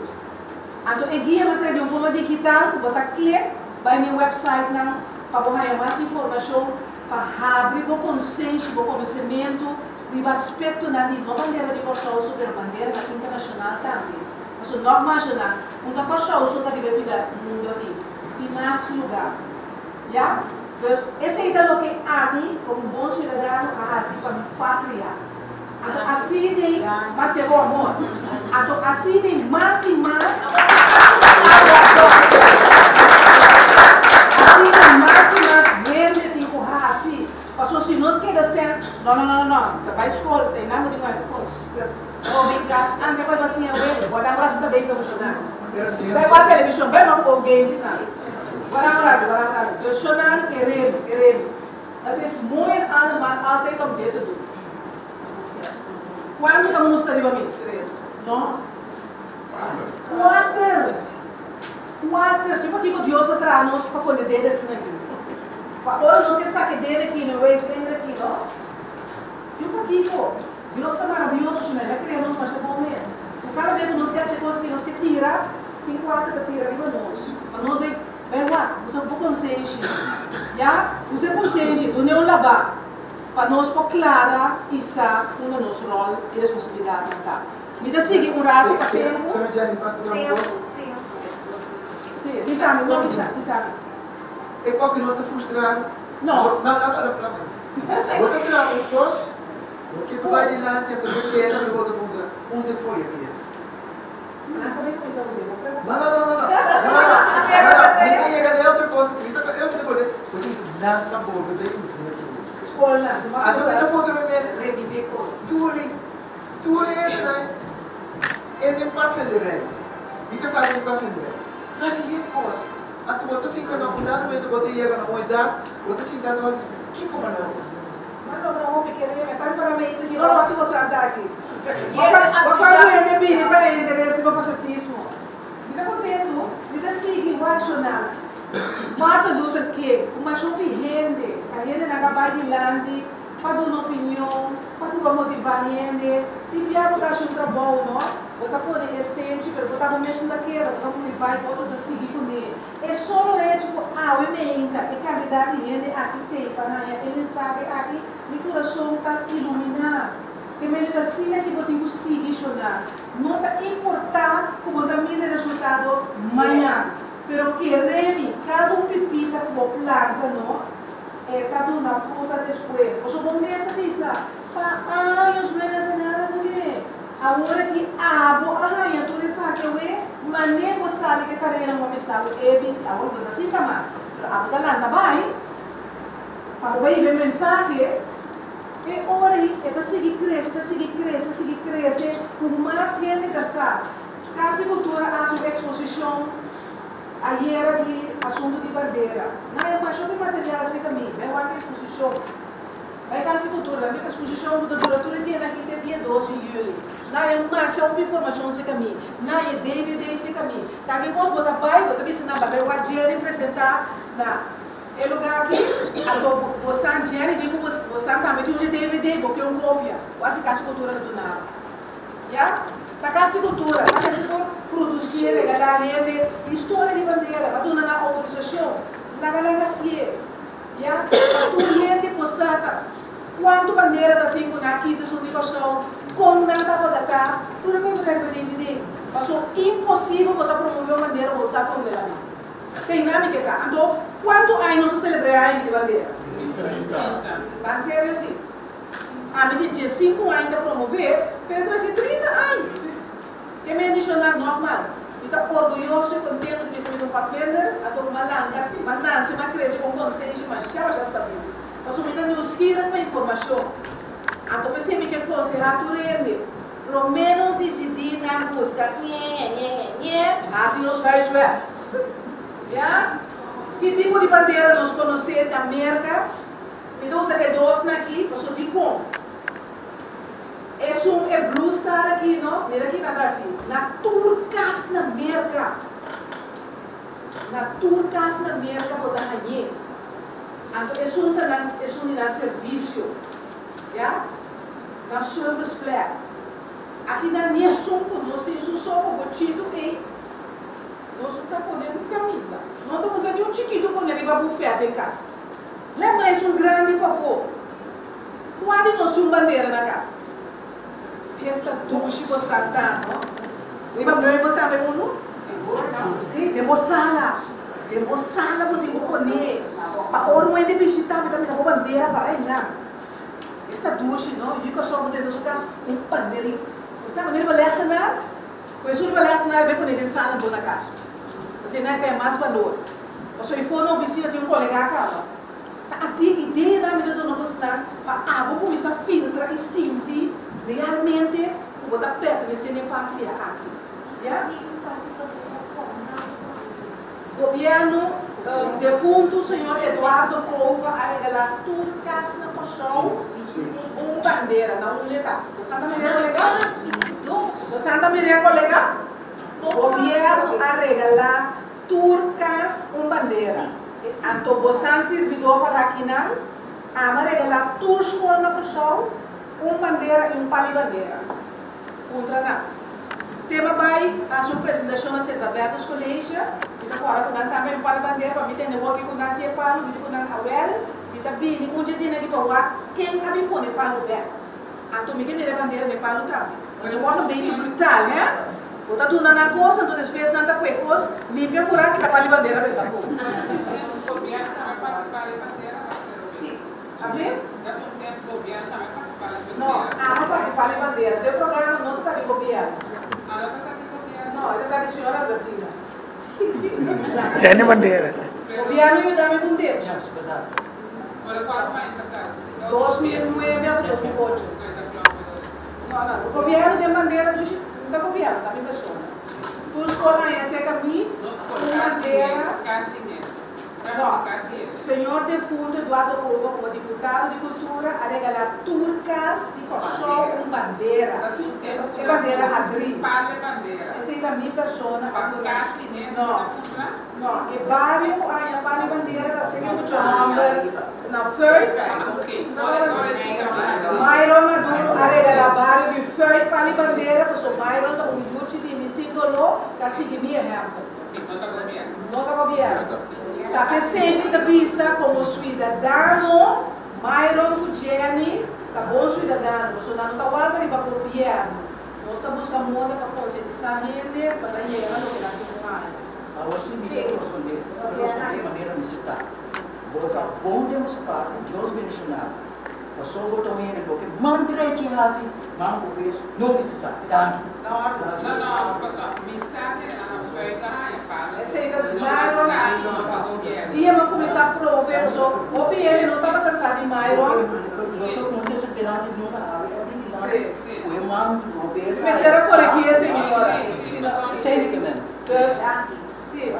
Anto e guia lo trae di un forma digital ku bo ta klik bai mi websitenan pa bo haña mas informashon pa habri bo konsenshi, bo konosementu riba aspektonan di no bandera di Kòrsou so pero banderanan internashonal tambe. Pasobra nòg mashoná un ta Kòrsou so ta riba e pida mundu aki. Tin mas lugá. Ya? Dus esei ta loke ami komo un bon siudadano a hasi pa mi patria. Anto asina mas yegó amor. Anto asina mas i mas Asina mas i mas hende tin ku hasi. Pasobra si nos keda stèn, no no no no no, ta bai skol, ta einan bo tin ku hasi kos. Bo bin kas, ante ku a siña wega, bo a dam rato ta bei televishon. Bai wak televishon, bai wak bo games nan. Bo a dam rato, bo a dam rato. Dus shonnan keremi, keremi. Het is mooi en allemaal altijd om dit te doen. Cuanto ta mustra riba mi? Tres. No. Cuater. Cuater. Tin pakiko Dios a traha nos pa pone dede asina aki? Pa ora nos ke saka e dede aki no e wees vinger aki no. Tin pakiko? Dios ta maravioso shina. El a crea nos masha bon mes. Cu cada bes cu nos ke haci cos ki nos ke tira, tin cuater ta tira riba nos. Pa nos bay. Bay wak, usa bo konsenshi. Ya, usa e konsenshi, dun'é un labá, pa nos por klara i sa unda nos ròl i responsabilidatnan ta. Mi ta sigui un ratu pa tempu. Sí, bisa mi, no, bisa, bisa mi. E kòki no ta frustrá? No. No, no, no, no. Bo ta traha un kos, bo ke pa bai dilanti, anto bo keda, bo ta puntra, unda e koe a keda? No, no, no, no, no. No, no, no. No, no. Mi ta yega den otro kos. Mi ta, eu mi ta pone, bo ta bisa, nan ta bolbe den un zetu mes. Anto mi ta puntra mi mes, Tuli, tuli hendenan e den padvinderij. Mi kasá den padvinderij. Ta hasi yen kos. Anto bo ta sinta na un dado momento bo ta yega na un edat, bo ta sinta anto bo ta bisa, kiko mi a logra? M'a logra hopi kere mi ta para mi inter ki pa wak bo santa aki. Bo cuantu hende bini pa e interes riba patriotismo. Mi ta contento, mi ta sigui wak shona Martin Luther King cu masha hopi hende, ta hendenan a bay dilanti pa duna opinion, pa purba motiva hende. Tin bia bo ta haci un trabou no, bo ta pone e stenchi pero bo ta bo mes no ta keda, bo ta muri bay otro ta sigui cune. E solo hecho ku awe meinta e kantidat di hende aki tei pa haña e mensahe aki, mi kurason ta iluminá. Ke mende ta asina ki bo tin ku sigui shoná. No ta importá ku bo ta mira e resultado mañan, pero kere mi, kada un pipita ku bo planta no, e ta duna fruta despues. Pasobra bo mes a bisa, Pa años no e hasi nada kuné. Awor aki abo a haña tur esaki awe, mane bo sali ku e tareanan bo a bisa bo ABC, awor bo no ta sinta mas, pero abo ta lanta bai pa bo bai hiba e mensahe, e ora ei e ta sigui krese, ta sigui krese, sigui krese ku mas hende ta sa. Kasi Kultura a hasi un eksposishon ayera di asuntu di bandera. Nan e masha hopi material asina mi, bai wak e eksposishon. Bai Casa di Cultura, nan tin un exposicion cu ta dura tur e dianan aki te dia dos di juli. Nan e masha hopi informacion cerca mi. Nan e dvd cerca mi. Taki cos bo ta bai, bo ta bisa nan bai wak Jerry presenta na e lugar aki, anto bo san Jerry di cu bo san tambe tin un dje dvd, bo ke un copia. Bo haci Casa di Cultura ta duna bo. Ya? Ta Casa di Cultura, ta mester por produci, regala hende historia di bandera, bo a duna nan autorisacion. Laga nan hacié. Ya pa tur hende por sa ta cuanto bandera ta tin cu nan a kisa esun di Corsou, con nan tabata ta, tur e cosa ta riba dvd. Paso imposibel bo ta promove un bandera bo sa con el a bin. Ta hina mi ke ta. Anto cuanto aña nos a celebra e aña di bandera? Ban serio si. Ami tin diescinco aña ta promove, pero e ta bay ser 30 aña. Ke mendiciona nogmaals, mi ta orguyoso y contento di bisa mi ta un padvinder, anto cu m'a lanta, m'a nace, m'a crece cu un consenshi masha masha stabil. Pasobra mi ta nieuwsgierig pa informacion. Anto p'esey mi ke conseha tur hende, prome nos dicidi nan busca ñe ñe ñe ñe ñe, haci nos huiswerk. Ya? Ki tipo di bandera nos conoce na Merca? Mi ta usa e dosnan aki, pasobra dicon? Esun e blue star aki no, mira ki nan ta hasi na tur kas na Merka. Na tur kas na Merka bo ta hañ'é. Anto esun ta nan esun di nan servisio, ya, nan service flag. Aki nan ni esun ku nos tin esun so bobochitu ei nos no ta pone un kaminda. No ta buta ni un chikitu pone riba bufèt den kas. Lema esun grandi pafó. Kua di nos tin un bandera na kas? Esta dushi bo santa no. Riba meubel tambe unu? Si, den bo sala. Den bo sala bo tin ku pone. Pa ora un hende bishita bo ta mira bo bandera para einan. Esta dushi no. Yu Kòrsou bo tene na su kas un banderin. Bo sa manera bo lèsenar? Ku esun riba lèsenar bai pone den sala bo na kas. Asina e ta e mas balor. Pasobra e for na ofisina tin un kolega kaba. Ta a tin ideanan mi ta duna bosnan pa abo kuminsá filtra i sinti realmente ku bo ta pertenesé na e patria aki. Ya? Gobièrnu defuntu señor Eduardo Cova a regalá tur kas na Kòrsou un bandera. Na unda e ta? Bo sa ta mir'é kolega? Bo sa ta mir'é kolega? Gobièrnu a regalá tur kas un bandera. Anto bosnan sirbidó pa rakinan, ama regalá tur skol na Kòrsou un bandera i un pali bandera. Puntra nan. Tema bai hasi un presentashon na Sint Albertus College, mi ta kòrda ku nan tambe un pali bandera pa mi tende hopi ku nan tin e palu, mi di ku nan awèl, mi ta bini un dje dina di pa wak ken a bin pone palu bèk. Anto mi ke mira e bandera den palu tambe. Want e wòrdu un bechi brutal, hè? Bo ta duna nan kos, anto despues nan ta kue kos, limpia kura kita pali bandera bek afó. Hablé? No, amo parti pali bandera. Den programa no ta ta di gobièrnu. No, e ta ta di señora Albertina. Tiene bandera. Gobièrnu yuda mi ku un depchi. 2009 of 2008. No, no, gobierno den bandera dushi no ta gobierno, ta mi persona. Tur skol haña serka mi un bandera. No, señor defunto Eduardo Cova como diputado di cultura a regala tur kas di Kòrsou un bandera. E bandera adri. Esei ta mi persona a duna. No. No, e bario ku aña pali bandera ta seki mucha hòmber na Fuik. Myron Maduro a regalá bario di Fuik pali bandera pasobra Myron ta un yuchi di mi sin doló ta sigui mi ehèmpel. No ta gobièrnu. Ta p'esei mi ta bisa komo suidadano Myron ku Jenny ta bon suidadano pasobra nan no ta warda riba gobièrnu. Nos ta buska moda pa konsientisá hende pa nan yega na loke nan tin ku haña. Awor si mi debe respondé, ta respondé manera mi si ta. Bo ta bon den boso parti, Dios bendishoná bo. Paso bo ta un hende bo ke man drechi hasi, man ku bes no mester sa. Danki. Esei ta Myron. Dia mi a kuminsá promové paso hopi hende no tabata sa di Myron. Mi mester a koregí e señora. Dus, sí,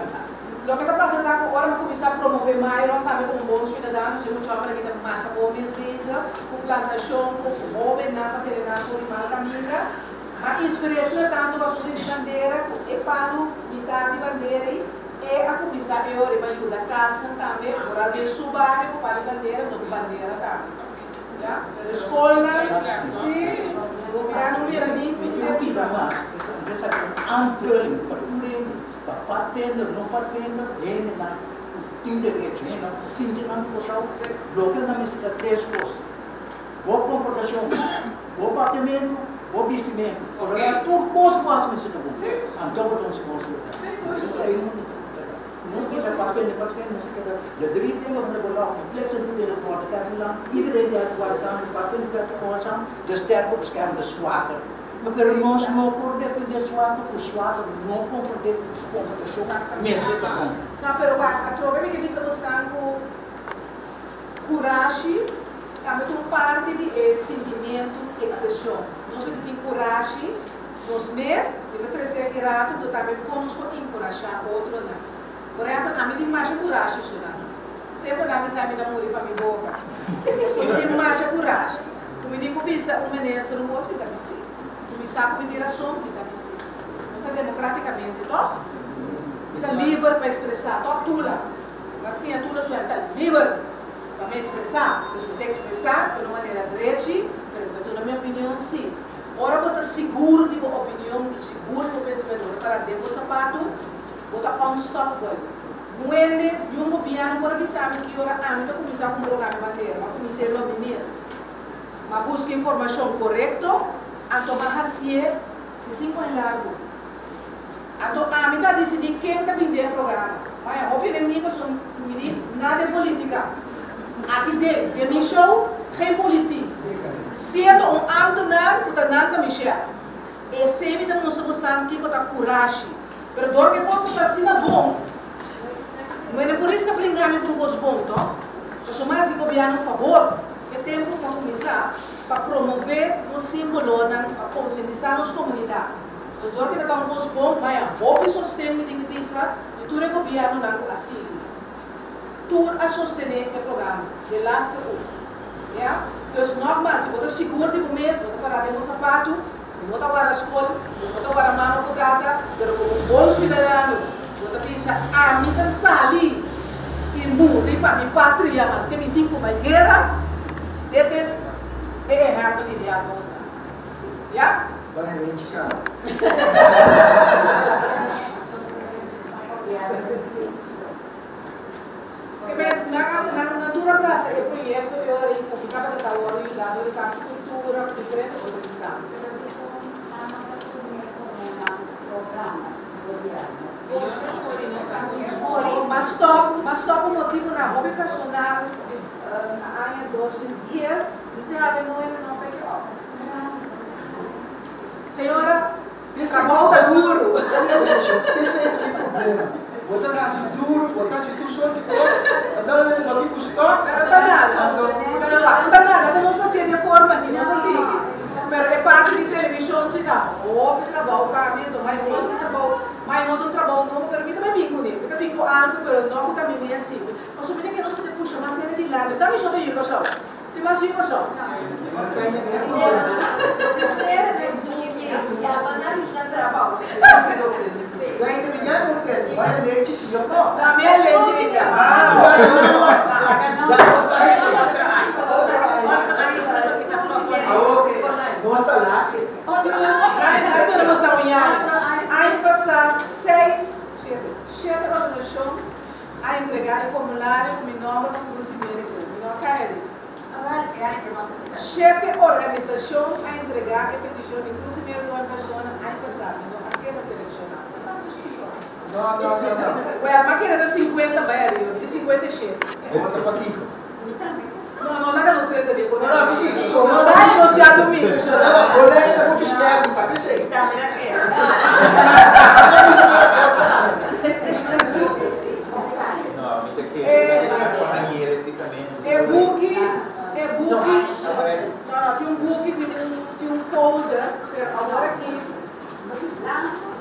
loke ta pasa ta ku ora mi kuminsá promové Myron tambe komo un bon siudadano, si mucha hòmber aki ta masha bon mes bezig ku plantashon, ku hóbennan pa tene nan for di mal kaminda. M'a inspir'é asina tantu pasobra di bandera ku e palu mitar di bandera ei, e a kuminsá e ora riba yuda kasnan tambe, foral den su bario ku palu di bandera, anto ku bandera tambe. Ya, pero e skolnan, sí, gobièrnu mira ni sin Mi pida mas, esaki ta un aanvulling pa tur hende, pa patender, no patender, hendenan ku tin derecho, hendenan ku sinti nan di Kòrsou, loke nan mester ta tres kos, bo komportashon, bo papiamentu, bo bistimentu. Ora tur kos ku bo hasi mester ta bon, anto bo ta un bon siudadano. Nos keda patfende, patfende, nos keda de drie vinger van de belang, de plek te doen in het woord Kerkland. Iedereen die uit de kamer patfende werd gehoorzaam, de sterke beschermt de zwakker. Maar pero nos no por defende zwakker, ku zwakker no comprende ku su comportacion mester ta bon. No, pero wak, atrobe mi ke bisa bosnan ku kurashi tambe ta un parti di e sintimentu, ekspreshon. Nos mester tin kurashi. Nos mes, mi ta trese aki rato, anto tambe kon nos por enkurashá otronan. Por ehèmpel, ami tin masha kurashi, Sunan. Semper nan bisa mi ta muri pa mi boka. Pasobra mi tin masha kurashi. Ku mi tin ku bisa un minister un kos, mi ta bis'é. Ku mi sa ku mi tin rason, mi ta bis'é. Nos ta demokratikamente, tòg? Mi ta liber pa ekspresá, tòg Tula? Mi a siña Tula su mi ta liber pa mi ekspresá. Dus mi ta ekspresá den un manera drechi, pero mi ta duna mi opinion sí. Ora bo ta sigur di bo opinion i sigur di bo pensamentu, bo ta para den bo sapatu, bo ta unstoppable. Nuende, niun gobièrnu por a bisa mi ki ora ami ta kuminsá homologá mi bandera. Mi a kumins'é riba mi mes. Mi a buska informashon korekto, anto mi a hasié 5 aña largu. Anto ami ta disidí ken ta bin den e programa. Maya, hopi enemigo son mi di nada den politica. Aki den, den mi show, geen politiek. Siendo un ambtenaar ku ta nan ta mi chef. Esei mi ta mustra bosan kiko ta kurashi. Pero dor ku e kos ta asina bon, no e por riska bringa mi pa un kos bon, tòg? Pasobra mi hasi gobièrnu un fabor e tempu ku mi a kuminsá pa promové nos simbolonan, pa konsientisá nos komunidat. Nos dor ki ta ta un kos bon, maya hopi sosten mi tin ki bisa di tur e gobièrnunan ku a sigui. Tur a sostené e programa, de laatste ook. Ya? Dus nògmals, si bo ta sigur di bo mes, bo ta pará den bo sapatu, bo no ta wara skol, bo no ta wara mama ku tata, pero komo un bon suidadano, bo ta bisa, Ami ta sali i muri pa mi patria maske mi tin ku bai guera. Dit is e ehèmpel ideal pa bo sa. Ya? Nan tur a brasa e proyekto e ora ei ku mi tabata ta wòrdu yudá dor di Kas di Kultura ku diferente otro instansia. M'a stòp, m'a stòp pa motibunan hopi personal na aña 2010, mi trabe no hende no peki òp. Señora, trabou ta duru. Esei ta mi problema. Bo ta hasi duru, bo ta hasi tur sort di kos, ma talmente bo tin ku stòp. Pero ta nada, pero wak, no ta nada ku nos hasié di e forma aki, nos a sigui. Pero e parti di televishon si ta hopi trabou pa mi, anto mai un otro trabou, mai un otro trabou nobo, pero mi ta bai bin kuné. Mi ta bin ku algu, pero no ku ta mi mes sigui. Pasobra mi ta kere nos mester pusha mas hende dilanti. Ta mi so ta yu Kòrsou. Tin mas yu Kòrsou? Ta mi a lechi ainda. Ai duna nos a un yaña. Aña pasá seis, shete organisashon A entregá e formulario ku mi nòmber pa Cruz y Médico. Mi no a kai adi. Shete organisashon a entregá e petishon di Cruz y Médico en persona aña pasá. Mi no a keda selekshoná. Wèl, mi a keda ta 50 bai ariba. Mi tin 57. No, no laga nos 30 dia ku. No laga nos djadumingu. E buki, e buki, no, no, tin un buki, tin un, tin un folder, pero awor aki,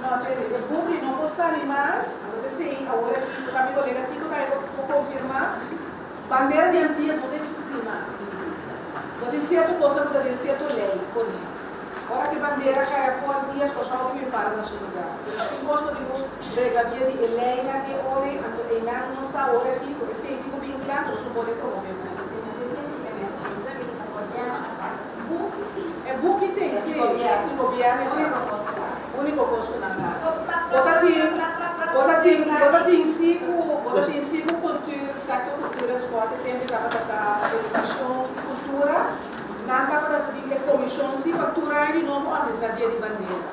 no, tende, e buki no por sali mas, anto ta esei awor aki, ku ta mi kolega Tico tambe por, por konfirmá, bandera di Antillas no ta eksistí mas. Bo tin sierto kosa ku ta den sierto lei poné. Ora ku e bandera kai afó Antillas, Kòrsou tin bin para na su lugá. Pero tin kos ku tin ku regla via di e leinan e ora ei, anto einan nos ta awor aki ku esei tin ku bin dilanti, nos no pone promové buki. E buki tin, si, di gobièrnu e tin. Úniko kos ku nan hasi. Bo ta tin, bo ta tin, bo ta tin si ku, bo ta tin si ku kultur, sektor kultura en spòrt e tempu tabata ta edukashon i kultura. Nan tabata ta tin e komishon si pa tur aña di nobo organisá Dia di Bandera.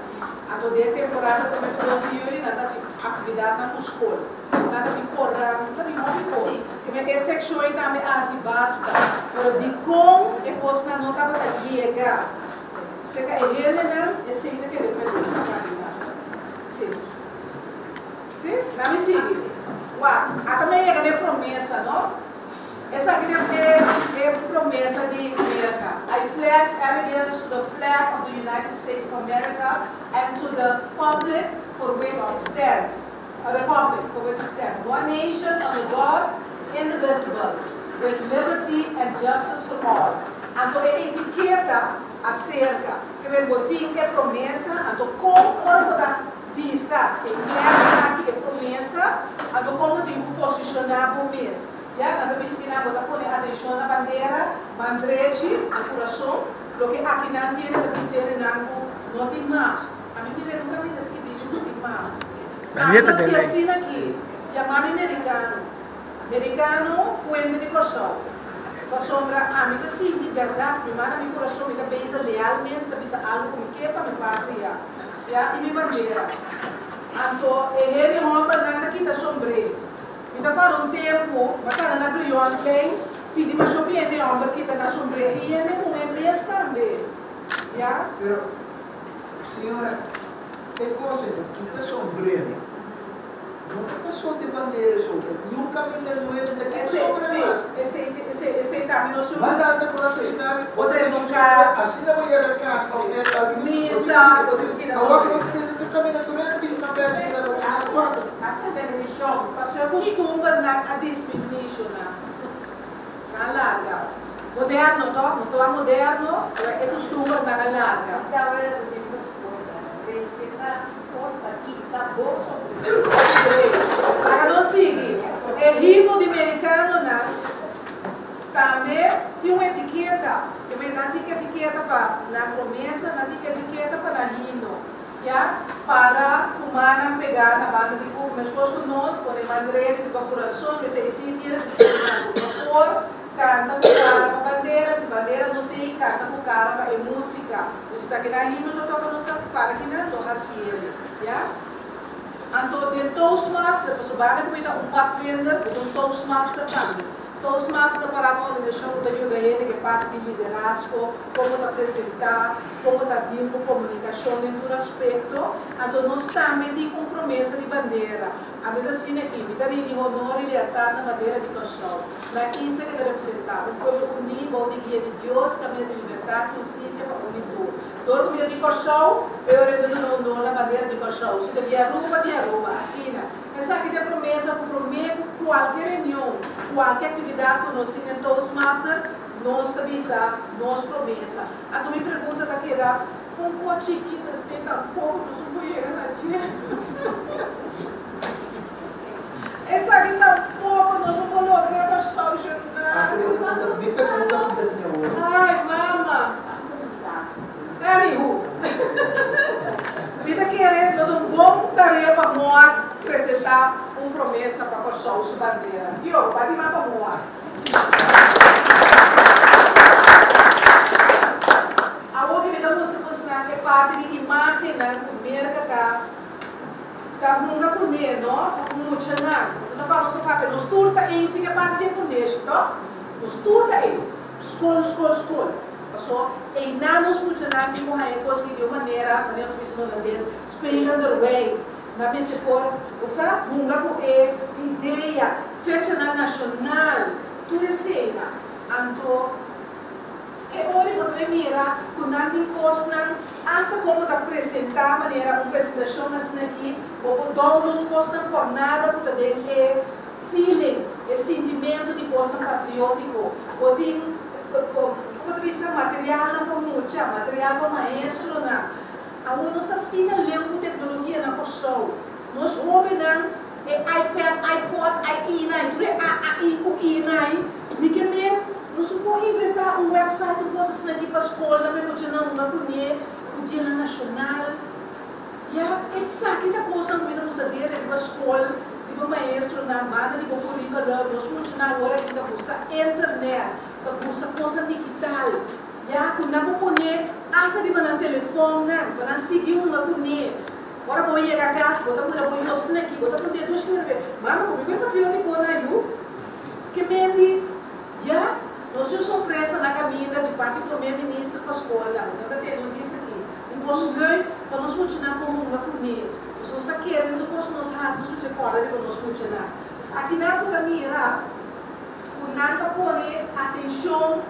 Anto den e temporada promé ku 2 di yüli nan ta hasi aktividatnan ku skol. Nan ta bin korda, nan ta bin hopi kos. Ke men e sekshon ei tambe a hasi basta. Pero dikon e kosnan no tabata yega serka e hendenan, esei ta keda e pregunta pa mi tambe. Si. Si? Nan mi sigui. Wak, ata mi a yega na e promesa, no? Esaki ta e promesa di Merka, I pledge allegiance to the flag of the United States of America and to the public for which it stands, a republic for which it stands, one nation under God, indivisible, with liberty and justice for all. Anto e etiketa aserka ke men bo tin e promesa, anto kon ora bo ta. Bisa e pledge aki, e promesa, anto kon bo tin ku posishoná bo mes. Ya, nan ta bisa ki nan bo ta pone atenshon na bandera, man drechi, na kurason, loke aki nan tiene ta bis'é nan ku no tin mag. Ami mira nunka mi ta skibí ku no tin mag. Ami ta si asina aki, yama mi merikano. Merikano, fuente di Kòrsou. Pasobra ami ta sinti bèrdat, mi man na mi kurason, mi ta bisa lealmente ta bisa algu ku mi ke pa mi patria. Ya, i mi bandera. Anto e hende hòmbernan ta kita sombré. Mi ta kòrda un tempu, mi a kana na Brionplein, pidi masha hopi hende hòmber kita nan sombré, i hende muhé mes tambe. Ya. Pero, señora, e kos ei, kita sombré no. No ta paso di bandera so, e niun caminda nuevo ta kita sombré mas. Esei, esei, esei tambe no su. Mandante cu nan bisa mi, Bo trae un cas. Asina bo yega cas of sea tal di. Misa, bo tin cu kita sombré. Awor cu bo ta tende tur caminda tur hende bisa nan bechi kita lo nan pasa. Hasta televishon. Paso e custumbernan a disminuí shona. Nan a larga. Moderno toch? Nos ta wak moderno, pero e custumbernan a larga. Tabata den nos pueblo, respetá. Por ta kita bo sombrero. Laga nos sigui. E himno di merikanonan tambe tin un etiketa. E men nan tin etiketa pa nan promesa, nan tin etiketa pa nan himno. Ya, para ku mannan pegá na banda di kup, meskos ku nos pone man drechi riba kurason, esei sí tiene ku ser nan ku no por kanta ku kara pa bandera, si bandera no tei, kanta ku kara pa e músika. Nos ta keda himno ta toka nos ta para kinan no hasiele ya anto den toastmaster pasobra banda ku mi ta un padvinder mi ta un toastmaster tambe toastmaster ta para pa un organisashon ku ta yuda hende ku e parti di liderazgo kon bo ta presenta kon bo ta deal ku komunikashon den tur aspekto anto nos tambe tin un promesa di bandera anto ta asina aki mi ta rindi honor i lealtat na bandera di Kòrsou na isla ke ta representá un pueblo uní bou di guia di Dios kaminda di libertat i hustisia pa uni tur. Dor ku mi ta di Kòrsou, pero e ta duna honor na bandera di Kòrsou. Si ta di Aruba, di Aruba. Asina. Esaki ta e promesa ku promé ku kualke reunion, kualke aktividat ku nos tin den Toastmaster, nos ta bisa nos promesa. Anto mi pregunta ta keda, un ko chikito esei tampoko nos no por yega na dje. Esaki tampoko nos no por logra Kòrsou shonnan. Ai mama. Anywho. Mi ta kere lo ta un bon tarea pa Moa presenta un promesa pa Kòrsou su bandera. Yo, bati man pa Moa. Awor ki mi ta mustra bosnan e parti di imagennan ku Merka ta. Ta hunga kuné, no? Ta ku muchanan. Nos ta kòrda nos a papia. Nos tur ta eens den e parti di e fundeshi, tòg? Nos tur ta eens. Skol, skol, skol. Pasó, einan nos muchanan tin ku haña kos ki di un manera, manera nos ta bisa na holandes, spelenderwijs. Nan mester por, bo sa, hunga ku e idea, fechanan nashonal, tur eseinan. Anto. E ora bo ta bay mira cu nan tin cosnan, hasta con bo ta presenta manera un presentacion asina aki, bo por download cosnan por nada cu ta den e feeling, e sintimento di cosnan patriotico. Bo tin, como bo ta bisa, materialnan pa mucha, material pa maestronan. Awor nos ta asina leu cu tecnologia na Corsou. Nos hobennan, e iPad, iPod, i-nai, tur e a, a, i cu i-nai, mi ke men, nos no por inventá un website un cos asina aki pa scolnan, pa e muchanan hunga cuné, cu dianan nacional. Ya, esaki ta cosnan cu mi ta mustra dede riba scol, riba maestronan, banda di bo curriculum, nos muchanan awor aki ta gusta internet, ta gusta cosnan digital, ya, cu nan por pone hasta riba nan telefonnan, pa nan sigui hunga cuné. Ora bo yega kas, bo ta mira bo yosnan aki, bo ta puntra e dushi mira be, Mama, ku mi ku e patriotiko na yu? Ke mendi, Ya, nos tin un sorpresa na kaminda di parti Prome Minister pa skolnan. Nos a ta tende un dies aki. Un kos leuk pa nos muchanan por hunga kuné. Nos nos ta kere tur kos ku nos hasi, nos mester kòrda riba nos muchanan. Dus akinan bo ta mira ku nan ta pone atenshon.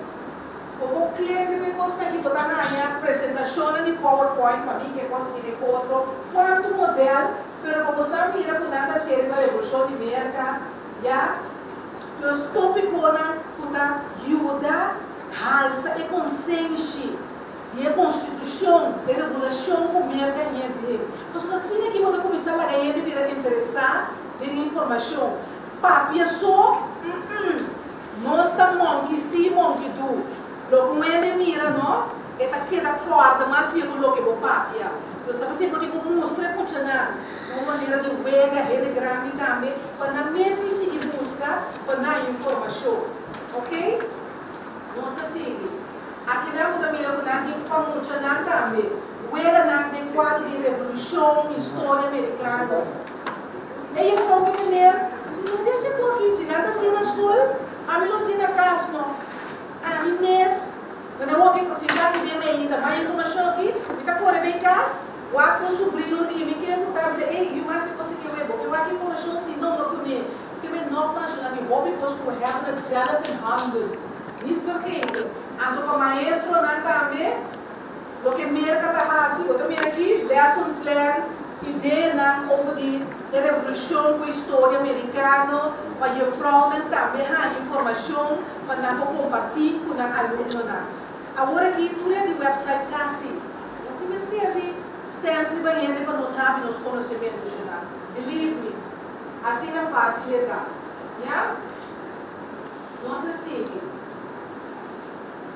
Bo por klik riba e kosnan aki, bo ta haña presentashonnan di PowerPoint, pa mi ke kos i mi ke otro, kuantu modèl, pero pa bo sa mira ku nan ta hasié riba Revolushon di Merka, ya. Dus tópikonan ku ta yuda halsa e konsenshi di e konstitushon, e regulashon ku Merka hende. Pasobra asina aki bo ta. hende bira interesá den informashon. Papia so, Nos ta monkey see, monkey do. Loke un hende mira, no, e ta keda kòrda mas bien ku loke bo papia. Nos ta pas'é bo tin ku mustra e muchanan na un manera di wega, hende grandi tambe, pa nan mes por sigui buska pa nan informashon. Ok? Nos ta sigui. Akinan bo ta mira ku nan tin pa muchanan tambe weganan den kuadro di revolushon, historia merikano. E juffrouw ku meneer, no debe ser ku aki, si nan ta siña na skol, ami lo siña na kas no. Ami mes, wanneer wak e sinta aki den mei ta bay informashon aki, mi ta kore bay kas, wak un subrino di mi ken ku ta bisa, ey, yu mas si bo siña web, bo ke wak informashon si no, no kuné. Ke men nogmaals nan di hopi kos ku we hebben het zelf in handen. Niet vergeten. Anto pa maestronan tambe. Loke Merka ta hasi, bo ta mira aki, lesson plan, ideanan over di e revolushon ku historia merikano, pa jefrounan tambe haña informashon pa nan por kompartí ku nan alumnonan. Awor aki tur e di website kasi. Nos tin mester di stens riba hende pa nos habi nos konosementu, shona. Believe me. Asina fásil e ta. Ya? Nos ta sigui.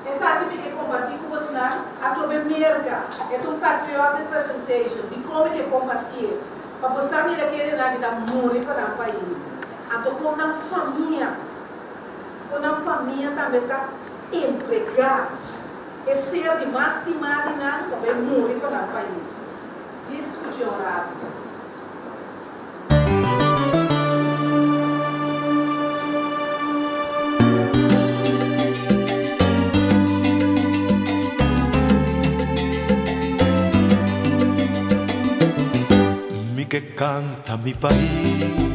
Esaki mi ke kompartí ku bosnan atrobe Merka. E ta un patriotic presentation. Dikon mi ke kompartié? Pa bosnan mira kendenan ki ta muri pa nan pais. Anto kon nan famia, kon nan famia tambe ta entregá e ser di mas stimá di nan pa bai muri pa nan pais. Djis skucha un ratu. Mi ke kanta mi pais.